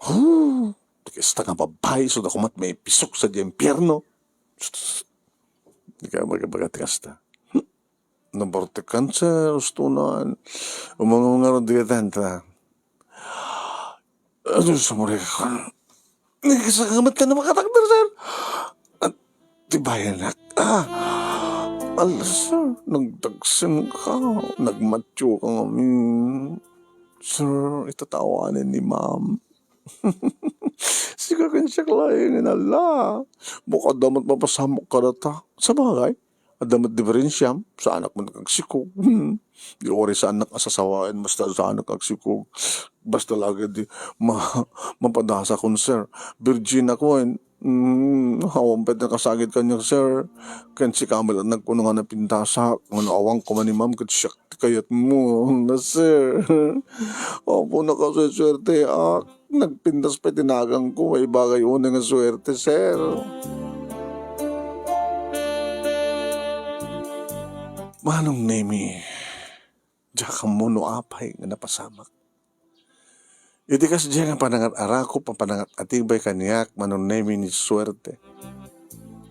Hu! Kasta nga babae, so da kumat may pisok sa di impyerno. Di ka magabaga ti kasta. Nabartikan, sir, ustunan. Umang-umang nga ron di ka tanta. Ano sa muli ka? Nagkasakamat ka na makatakder, sir. At tibayan na. Ah, ala, sir, nagdagsen ka. Nagmatyo ka ngamin. Sir, itatawanan ni ma'am. Sika ken siak laeng, ala. Baka damat mapasamok ka data. Sabagay, adda met diferensiam, saanak met agsikog. Hmm. Di uray saanak a sasawaen, basta saanak agsikog. Basta lagi di ma-, mapadasakon, sir. Virgin ako, eh. Hmm, awan pay nakasagid kaniak, sir. Ken sika met nagkuno nga napintasak. Ngano awan ko man ni ma'am ket siak ti kayatmo. Na, sir. Apo, nakasuersuerteak. Nagpintas pay ti naganko, maibagay unay nga suerte, sir. Manong Nemi, diak ammo no apay nga napasamak. Iti kasdiay nga panangat-arakop a panangat-atibay kaniak, Manong Nemi, ni suerte.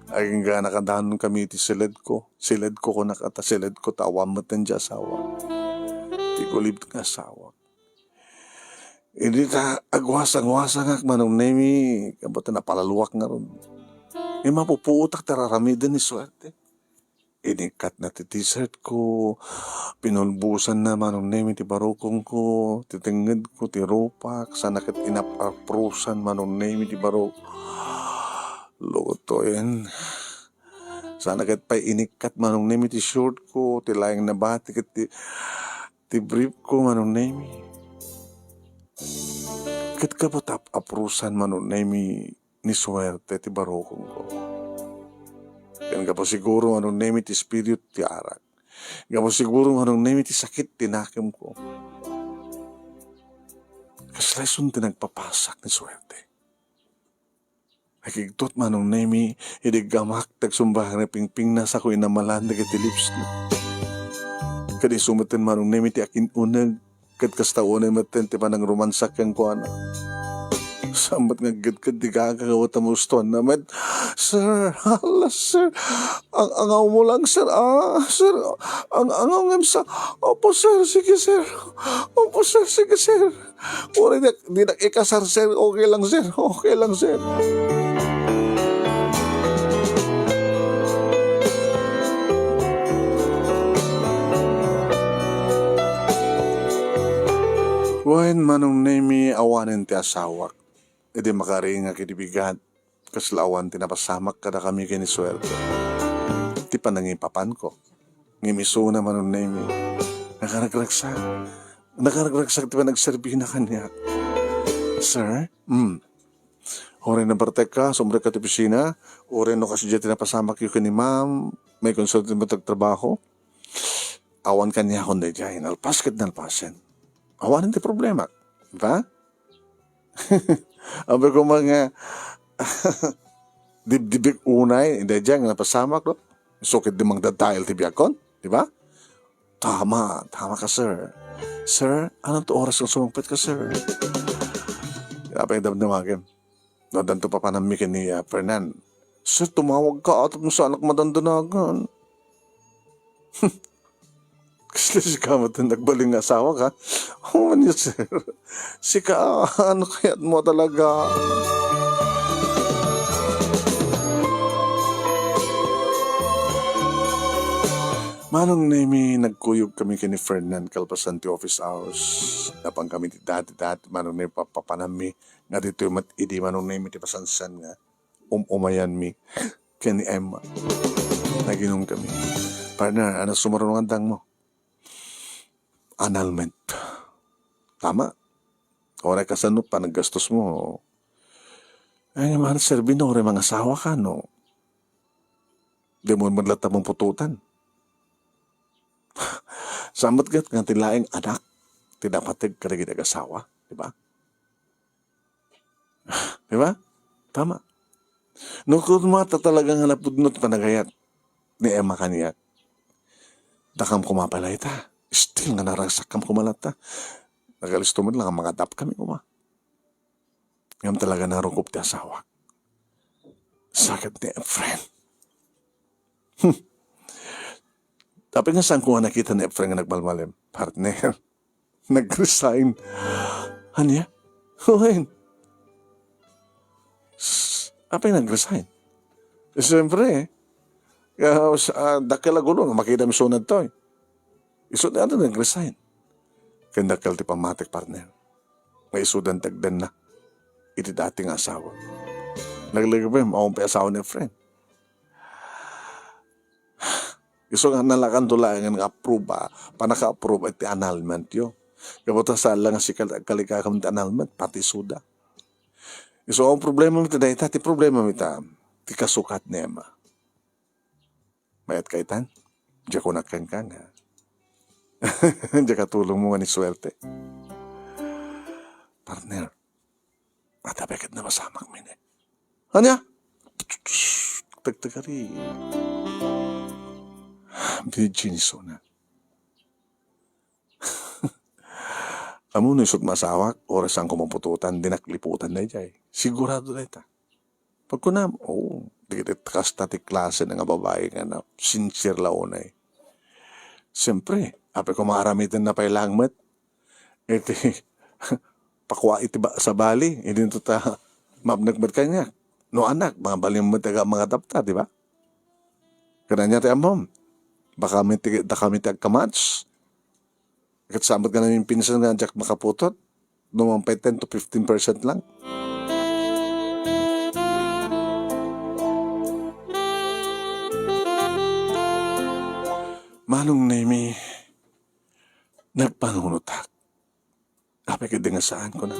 Agingga nakadanon kami iti siledko. Siledko, kunak, ta siledko, ta awan met ti asawa. Ti gulib nga asawa. Idi ta agwasang-wasangak, Manong Nemi, kabat napalaluak ngarud. Imapupuotak ti raramiden ni suerte. Inikkatna ti t-shirtko, pinulbosanna Manong Nemi ti barukongko, ti tengngedko, ti rupak, saanna ket inap-aprosan Manong Nemi ti baruk. Lutoyen. Saanna ket pay inikkat Manong Nemi ti shortko, ti laeng na bati ket ti, ti briefko Manong Nemi. Ket gapu ta ap-aprosan Manong Nemi, nisuerte ti barukongko. Ken gapu siguro Manong Nemi ti espiritu ti arak. Gapu siguro Manong Nemi ti sakit ti nakemko. Kasla isun ti nagpapasak nisuerte. Nakigtot Manong Nemi idi gamak ti agsumbahang ni pingpingna, sako inamalan dagiti lipsna. Ket isu metten Manong Nemi ti akin-uneg. Ket kasta unay metten ti panangromansak kenkuana. Sambat nga agkidkid ti gaga gapu ta magustuanna met. "Sir, hala, sir. Ang-angaw mo lang, sir, ah, sir. Ang-angaw ngem sa—" "Opo, sir. Sige, sir. Opo, sir. Sige, sir. Uray dinak, dinak ikasar, sir. Okay lang, sir. Okay lang, sir." Wen, Manong Nemi, awanen ti asawak. Idi makaringak iti bigat, kasla awan ti napasamak kadakami ken ni suerte. Ti panangipapanko. Ngem isuna Manong Nemi, nakaragragsak. Nakaragragsak ti panagserbina kaniak. "Sir?" "Hmm." "Uray nabartekka, sumrekka ti opisina, uray no kasdiay ti napasamakyo ken ni ma'am, may konsultimo ti agtrabaho." Awan kaniakon daydiay, nalpas ket nalpasen. Awanen ti problema, di ba? Abi ko man nga, dibdibik unay, daydiay nga napasamak, no? Isu ketdi mangdadael ti biagkon, di ba? "Tama, tama ka, sir. Sir, anto oras nga sumangpetka, sir?" Apay damdamagen. No addanto papanammi ken ni, ah, Fernan, "Sir, tumawagka, tapno saanak madandanagan." "Kasla sika met ti nagbalin nga asawak, ha?" "Oo, ania, sir. Sika, ano kayatmo talaga?" Manong Nemi, nagkuyog kami ken ni Fernan kalpasan ti office hours. Napan kami ti dati-dati, Manong Nemi, papapanammi nga ditoy met idi Manong Nemi ti pasansan nga um-umayanmi ken ni Emma. Naginom kami. "Partner, ano sumaruno nga addangmo?" "Annulment." "Tama. Uray kasano panaggastosmo? Ay, nga man, sir, binuray mangasawa ka, no? Di mo man latta maputotan." Sambat ket nga ti laeng anak ti napateg kadagiti agasawa, di ba? Di ba? Tama. No koma ta talaga nga napudno ti panagayat ni Emma kaniak, dakam koma pay layta. Still nga naragsakkam koma latta. Nagalisto met lang nga mangadap kami koma. Ngem talaga narukop ti asawak. Sakit ni Efren. Hmm. Apay nga saan ko nga nakita ni Efren nga nagmalmalem? Partner, nag-resign. Ania? Wen. S-, apay nag-resign? Eh, siyempre, eh. Kaya, ah, dakkel a gulo nga makita mi sunod to, eh. Isu ti adu nag-resign. Ken dakkel ti pammatik, partner, nga isudan ti agdanna iti dati nga asawa. Laglagipen, awan pay asawa ni Efren. Isu nga nalakanto laengen nga approve, ah, pannaka-approve iti annulment yo. Gapu ta saan la nga sika ti agkalikakam ti annulment, pati isuda. Isu nga problema mi ita dayta, ti problema mi ita, ti kasukat ni Emma. Mayat ka itan? Diak kunak kenka nga. Diak katulongmo nga ni suerte. Partner, adda pay ket napasamak met. Ania? Tagtagari. Virgin isuna. Ammom no isut masawak, uray saanko maputotan, dinak liputan daydiay. Sigurado dayta. Pagkunam, oo, dagiti kasta ti klase nga babai nga na-, sincere la unay. Siyempre, apay koma aramiden na pay lang met iti pakua iti ba-, sabali, idinto ta mapnek met kaniak. No anak, mabalin met nga mangadapta, di ba? Ket ania ti ammom? Baka may ti-, dakami ti agka-match. Ket saan met nga naminpinsan nga diak makaputot? No man pay ten to fifteen percent lang. Manong Nemi, nagpanunotak. Apay ket di nga saan, kuna.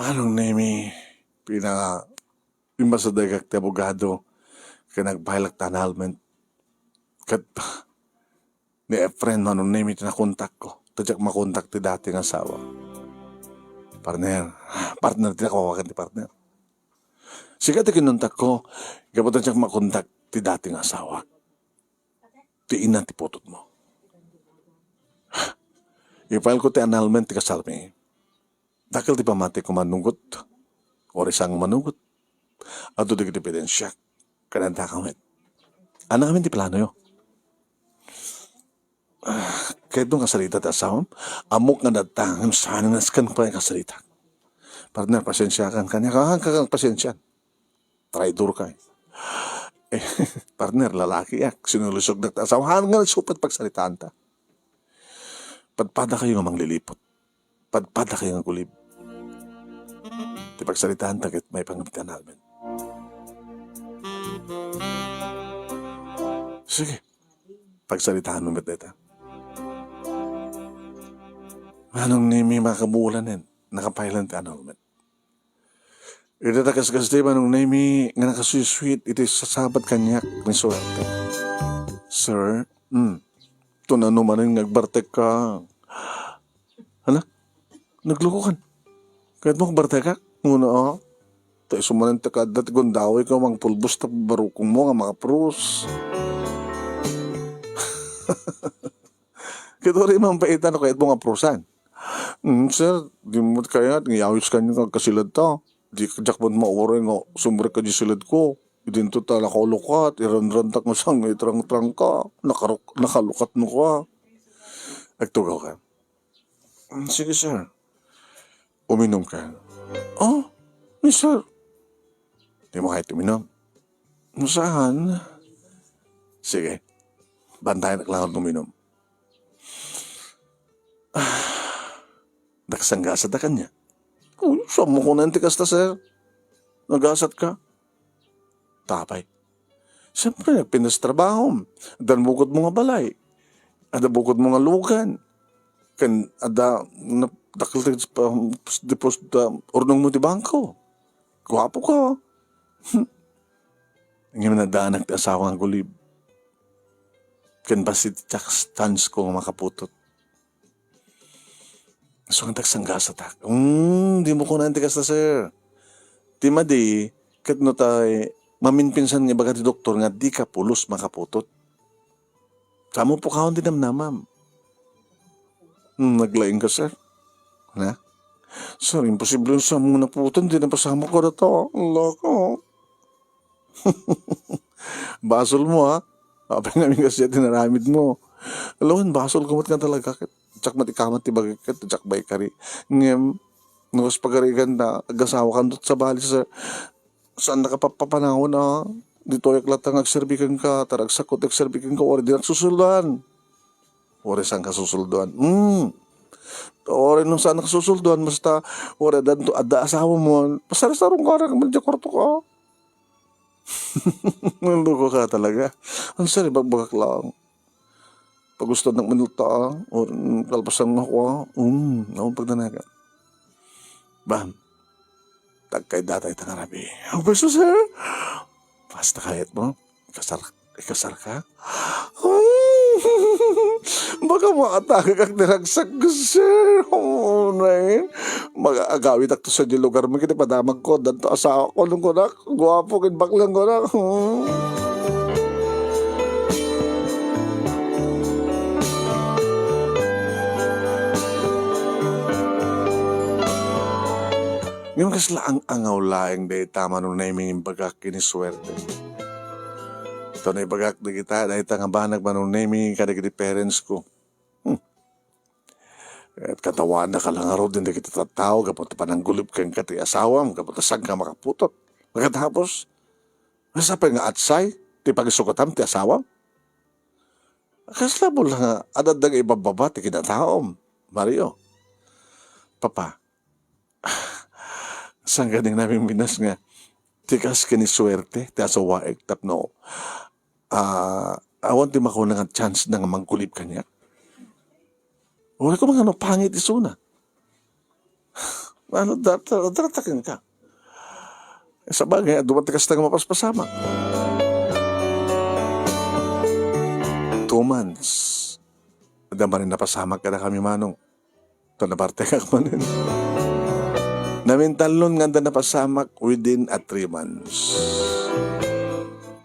Manong Nemi, pina-, imbasadekak ti abogado ken nag-file-ak ti annulment. Ket ni Efren, Manong Nemi ti nakontakko. Ta diak makontak ti dati nga asawa. Partner, partner ti nakuawakan ti partner. Sika ti kinontakko, gapu ta diak makontak ti dati nga asawa. Ti ina ti putotmo. I-file ko ti annulment ti kasarmi. Dakkel ti pammatikko manugot. Uray saan nga manugot. Adu dagiti ebidensiak. Ken addaka met. Ania ngamin ti planoyo? Ah, kayatmo nga sarita ti asawam? Ammok nga adda, ngem saan nga nasken pay nga sarita. Partner, pasensiakan. Kaniak, ah, ka-, ka-, pasensian. Traidor ka, eh. Eh, partner, lalakiak. Sinulusogdak ti asawam. Haan nga nagsupet pagsaritaanta. Padpadakayo nga mangliliput. Padpadakayo nga agulib. Ti pagsaritaanta ket maipanggep ti annulment. Sige. Pagsaritaanmo met dayta. Manong Nemi, makabuulanen, naka-file-an ti annulment. Ita ta kaskas ti Manong Nemi nga nakasuysuit iti sasabat kaniak ni Suerte. Sir, hmm, tuna no manen nga agbartekka. Hala, naglukokan. Kayatmo agbartekak? Nguna, ah. Ta isu manen ti kaadda ti gundawayko, mangpulbos ta barukongmo nga makaprus. Ket uray man pay ita no kayatmo nga prusan. Mm, sir, di mo kayat nga iyawis kaniak nga agkasilata. Di, diak man mauray nga sumrek ka di siladko. Idinto ta nakalukat, iranrantak nga saan nga itrangtrangka. Nakaruk-, nakalukatnoka. Agtugawka. Mm, sige, sir. Uminumka. Oh, ni sir. Dimo kayat uminum? No saan? Sige. Bantayanak laeng uminum. Daksanggasat a kaniak. Uy, saanmo kunen ti kasta, sir? Nagasatka? Apay? Siyempre, nagpintas trabahom. Addan bukodmo nga balay. Adda bukodmo nga lugan. Ken adda, na-, dakkel ti pa-, depos-, da-, urnongmo ti bangko. Guapoka. Ngem nadaanak ti asawa nga agulib. Ken bassit ti chance-, chance-ko nga makaputot. Isu nga daksanggasatak. Mm, dimo kunen ti kasta, sir. Ti madi, ket no tay maminpinsan nga ibaga ti doktor nga dika pulos makaputot. Saanmo pukawen ti namnamam. Hmm, naglaingka, sir. Na? Sir, imposible nga saanmo nga naputon, di napasamak kadata. Loko. Basolmo, ha? Apay ngamin kasdiay ti inaramidmo? Laeng, basolko met nga talaga, ket diak met ikamat ti bagik, ket diak baikari. Ngem, no kas pagarigan ta, agasawakanto sabali, sir. Saannaka papapanawen, a. Ditoyak latta nga agserbi kenka, ta ragsakko ti agserbi kenka, uray dinak susuldan. Uray saanka susuldan. Hmm. Uray no saannaka susuldan, basta uray adda, adda asawam, pasarsarongka, arak man diay kuartok, a. Naloko ka talaga. Ang sir, ibagbagak lang. Pagustunak man latta, a. O, mm, kalpasan nga ako, a. Um, ako pagdanagan. Bam. Tagkay datay ta nga rabii. Ang gusto, sir? Basta kayatmo. Ikasar-, ikasarka? Baka maatagak ti ragsakko, sir. Oo, nay. Mag-agawitak to sa di lugar mo, kiti padamagko. Danto asawako, nung kunak. Guapo, kin baklang kunak. Hmm. Ngem kasla ang-angaw laeng dayta Manong Nemi nga imbagak ken ni Suerte. Ita no ibagak dagita, dayta nga banag Manong Nemi kadagiti parents ko. Hmm. Ket katawaannak la ngarud dagiti tattao gapu ta pananggulip kenka ti asawam, gapu ta saanka makaputot. Pagkatapos, ania pay nga atsay ti pagisugatam ti asawam? Kasla bula nga adda nga ibabbaba ti kinataom, Mario. Papa, saan gani nga namimminas nga ti kas ken ni suerte ti asawaek tapno, ah, awan ti makuna nga chance na nga manggulip kaniak? Uray koma nga no pangit isuna. Ano, dar-, dar-, darataken ka. Sabagay, adda ti kasta nga mapaspasamak. Two months. Adda manen napasamak kadakami, manong. Ta napartekak manen. Namintalon nga adda napasamak within a three months.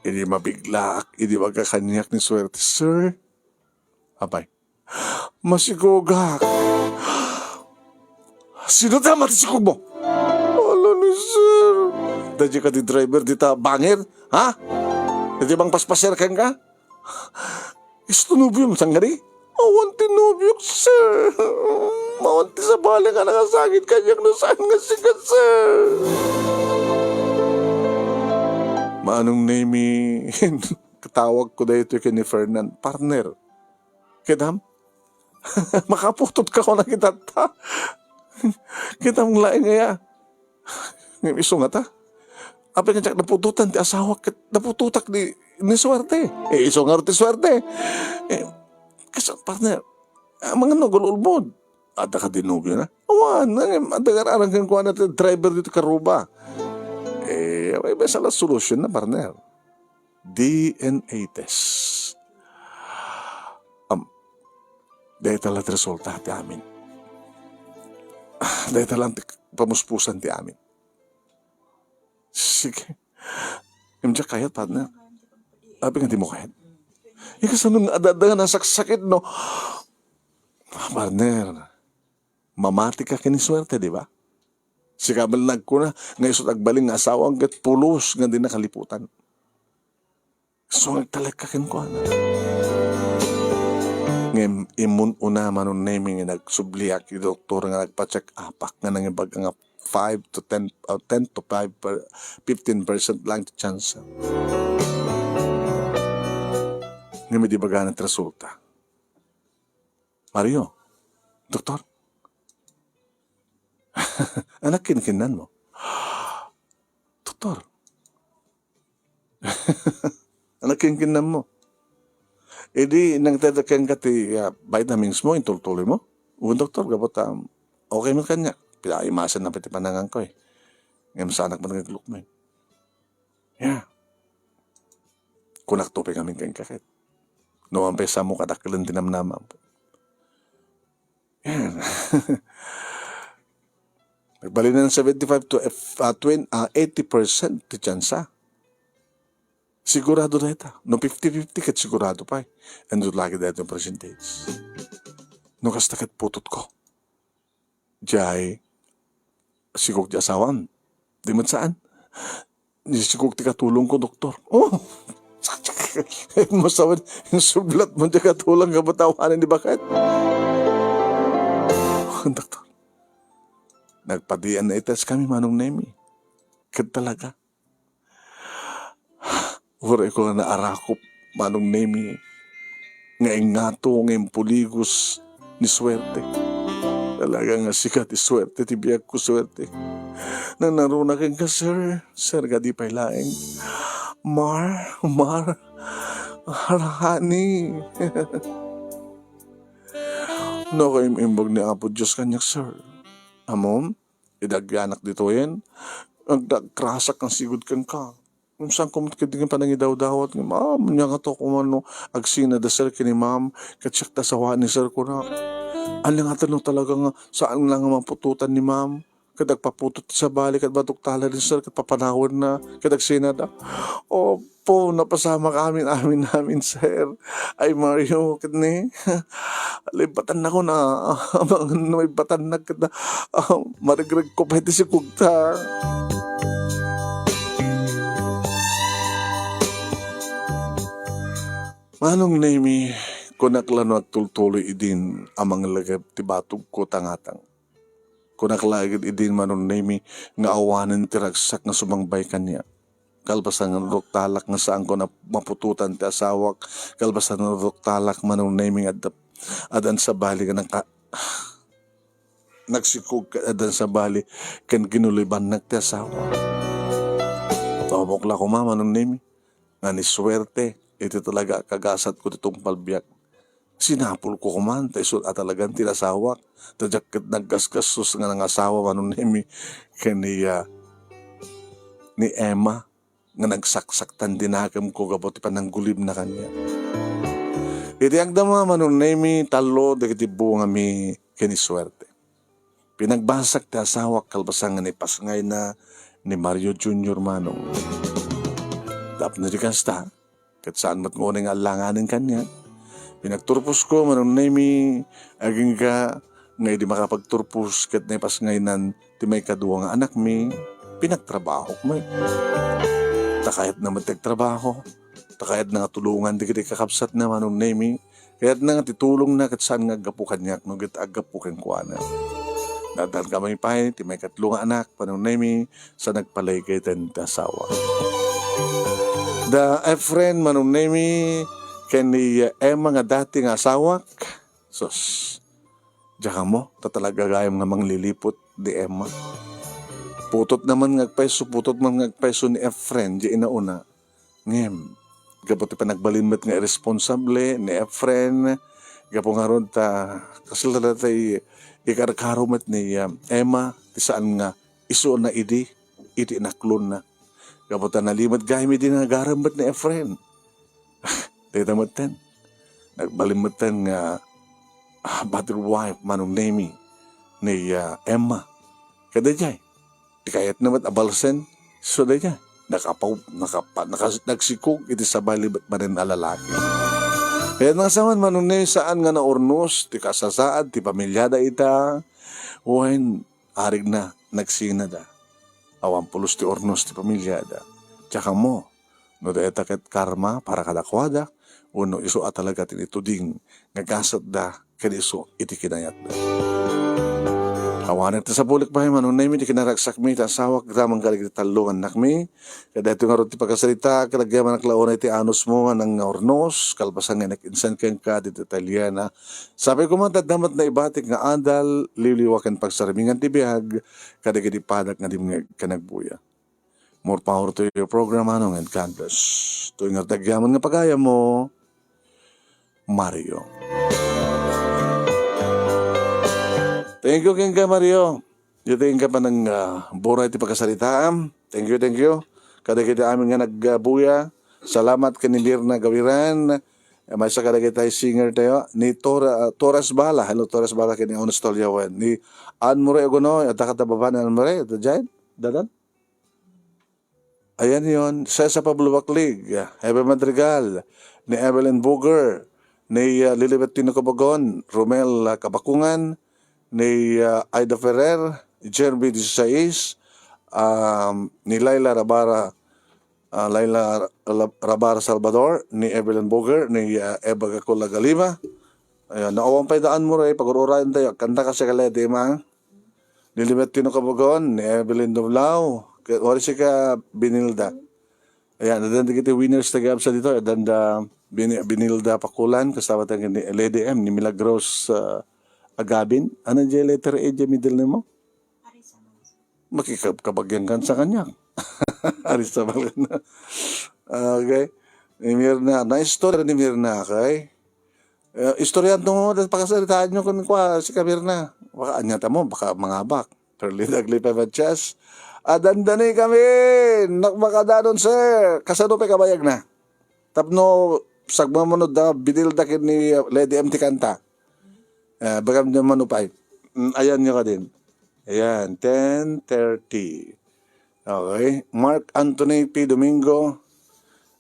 Idi mabiglaak, idi baga kaniak ni suerte, "Sir," apay, "masikogak." "Sino ta matisikog mo?" "Ala ni sir." "Daydi ka ti driver dita bangir, ha? Daydi mangpaspaser kenka?" "Isu ti nobiom, saan gani?" "Awan ti nobiok, sir. Awan ti sabali nga nakasangit kaniak no saan nga sika, sir." Manong Nemi, katawagko daytoy ken ni Fernan, "Partner, kitam? Makaputot ka kuna kitatta. Kitam laeng aya?" Ngem isu ngata? Apay nga diak naputotan ti asawak ket naputotak ni, ni suerte? Eh, isu ngarud ti suerte. Eh, kas, partner, ah, mangano agul-ulbod? Adda kadi nobiona? Awan, ngem adda nga arangan kenkuana ti driver dito karuba. Eh, may, may sala solution na, partner. D N A test. Am, dayta la ti resulta ti amin. Ah, dayta lang ti pamuspusan ti amin. Sige. Ngem diak kayat, partner. Apay nga dimo kayat? Ikaw, saan nga adda nga nasaksakit, no? Ah, partner, mamati ka ken ni suerte, di ba? Sika met la nagkuna nga isu ti agbalin nga asawam ket pulos nga dina kaliputan. Isu nga agtalek ka kenkuana. Ngem immun una, Manong Nemi, nga nagsubliak iti doktor nga nagpa-check upak nga nangibaga nga five to ten, uh, ten to five per, fifteen percent lang ti chance. Ngem idi ibagana ti resulta, "Mario, doktor, anak kinkinnan mo?" "Doktor, anak kinkinnan mo?" "Idi nangted kenka ti, ah, vitamins mo, intultuloy mo?" "Wen, doktor, gapu ta, um, okay man kaniak. Pinaimasen na pay ti pananganko, eh. Ngem saanak man nga aglukmen." Ya. Kunak to pay ngamin kenka ket, no, awan pay samo kadakkel ti namnamam. Yan. Nagbalinen seventy-five to, ah, twen-, ah, eighty percent ti tsansa. Sigurado dayta. No fifty fifty ket sigurado pay. And lagi dayta ti percentage. No kasta ket putotko. Jay, sigog ti asawam. Di met saan. Ni sigog ti katulongko, doktor. Oh! Masawen, insublat mo ti katulong nga batawan ni baket. Doktor, nagpa-D N A test kami, Manong Nemi. Ket talaga, uray ko nga naarakop, Manong Nemi, nga ingato nga impuligos ni suerte. Talaga nga sika ti suerte ti biagko, suerte. Nangnangruna kenka, sir, sir, kadi pay laeng. Mar, Mar, honey. Nakaim-imbag ni Apo Dios kaniak, sir. Ammom, idi agyanak ditoyen, agdagrasak nga sigud kenka. Ngem saanko met ketdi nga panangidawdawat nga, "Ma'am, ania ngato koma no agsina da sir ken ni ma'am, ket siak ti asawa ni sir," kuna. Ania ngato no talaga nga saan la nga maputotan ni ma'am, ket agpaputot ti sabali ket batok tala ni sir ket papanawenna ket agsina da. Opo, napasamak amin, amin, amin, sir. Ay, Mario, ket ni, libatannakon a, amangan no maibatannak ket, ah, marigregko pay ti sikogta. Manong Nemi, Kunak la no agtultuloy idin a manglagip ti batogko tangatang. Kunak la gid idin, Manong Nemi, nga awanen ti ragsak nga sumangbay kaniak. Kalpasan nga naduktalak nga saanko na maputotan ti asawak, kalpasan nga naduktalak, Manong Nemi, nga adda, addan sabali nga nagka-, nagsikog ket addan sabali ken ginulibannak ti asawak. Tumok la koma, Manong Nemi, nga ni suerte iti talaga a kagasatko ti tungpal biag. Sinapulko koma ta isu a talagan ti nasawak. Ta diak ket naggasgassos nga nangasawa, Manong Nemi, ken ni, ah, ni Emma nga nagsaksaktan ti nakemko gapu ti pananggulibna kaniak. Iti agdama, Manong Nemi, tallo dagiti bungami ken ni suerte. Pinagbasak ti asawak kalpasan nga naipasngayna ni Mario Junior, Manong. Tapno di kasta, ket saan met nga unay nga allanganen kaniak. Pinagturposko, Manong Nemi, agingga nga idi makapagturpos ket naipasngaynan ti maikadua nga anakmi, pinagtrabahok met. Ta kayatna met ti agtrabaho, ta kayatna nga tulongan dagiti kakabsatna, Manong Nemi, kayatna nga ti tulongna ket saan nga aggapu kaniak no ket aggapu kenkuana. Nadan kami pay ti maikatlo nga anak, Manong Nemi, sa nagpalaygayten ti asawa. Da Efren, Manong Nemi, ken ni Emma nga dati nga asawak. Sus, diak ammo, ta talaga gayam nga mangliliput di Emma. Putot naman nga agpayso, putot man nga agpayso ni Efren, di inauna. Ngem, gapu ti panagbalin met nga irresponsable ni Efren, gapu ngarud ta kasla dayta ikarkaro met ni, ah, Emma, ti saan nga isuona idi, idi inaklonna. Gapu ta nalimed gayam idi nagarem met ni Efren. Dayta metten. Nagbalin metten nga, ah, battered wife, Manong Nemi, ni, ah, Emma. Kadaydiay, ti kayatna met a balsen, so daydiay. Nakapaw-, nakapa-, nakas-, nagsikog iti sabali met manen a lalaki. Kayat nga sawen, Manong Nemi, saan nga naurnos ti kasasaad ti pamiliada ita, wen arigna, nagsinada. Awan pulos ti urnos ti pamiliada. Diak ammo, no dayta ket karma para kadakuada, wenno isu a talaga ti ituding nga gasatda ken isu iti kinayatda. Awanen ti sapulik pay, Manong Nemi, ti kinaragsakmi ti asawak, damang kadagiti tallo nga annakmi. Kadaytoy ngarud ti pakasarita, ket agyamanak la unay ti anusmo nga nangaurnos, kalpasan nga nakinsan kenka ditoy Italiana. Sapay koma ta adda met naibatik nga adal, liwliwa ken pagsarmingan ti biag kadagiti padak nga dimngeg ken agbuya. More power to your program, Manong, and God bless. Toy nga agyaman nga pagayammo, Mario. Thank you kenka, Mario. Ditoy nga panang, ah, buray ti pakasaritaam. Thank you, thank you. Kadagiti amin nga nagbuya. Salamat ken ni Mirna Gawiran. Eh, maysa kadagiti singer tayo. Ni Tora-, Torres Bala. Hello, Torres Bala, ken ni Honest Tolyawan. Ni Ann Murray Ogonoy. Adda kata baba ni Ann Murray? Adda dyan? Dadan? Ayan yon, Cesar Pablo Baclig, Hebe Madrigal, ni Evelyn Boger, ni, ah, Lilibet Tino Cabagon, Romel, ah, Kabakungan, ni, ah, Aida Ferrer, Jerby dieciséis, um, ni Laila Rabara, ah, Laila Ra-, Rabara Salvador, ni Evelyn Boger, ni, ah, Eva Gacula Galima. Ayan, naawan pay daan mo, Ray, pag-ur-urayan tayo. Kanta kasi ka, Lady, ma? Lilibet Tino Cabagon, ni Evelyn Doblao, ke-, wari si ka Binilda. Ayan, adan dagiti winners taga absa dito, adan da Bini-, Binilda Pakulan, kasama tayo ni Lady M, ni Milagros, ah, Agabin. Ano di letter A di middle name mo? Makikab-, kabagyan kan sa kanya. Arisa Balena. Okay. Ni Mirna. Na-istorya ni Mirna, okay? Eh, istoryahan to mo, dahil pakasalitaan nyo kun kwa, si Kabir na. Baka anya ta mo, baka mangabak. Perlin Aglipa Matias. Ah, dandani kami! Nakmakadanon, sir! Kasano pa'y kabayag na? Tapno, sagmamanod da, bidil da kin ni, uh, Lady M ti kanta. Eh, bagam nyo manupay. Mm, ayan nyo ka din. Ayan, ten thirty. Okay. Mark Anthony P. Domingo,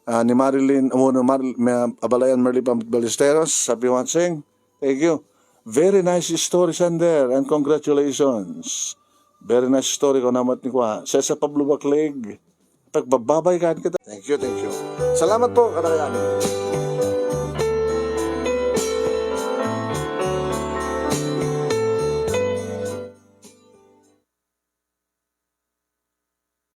ah, ni Marilyn, oh, no, Mar-, may, Abalayan Merly Pam-, Ballesteros, happy watching. Thank you. Very nice story, Sander, and congratulations. Very nice story, ko namat ni kwa. Cesar Pablo Baclig, pagbababay kan kita. Thank you, thank you. Salamat po, kadagdagan.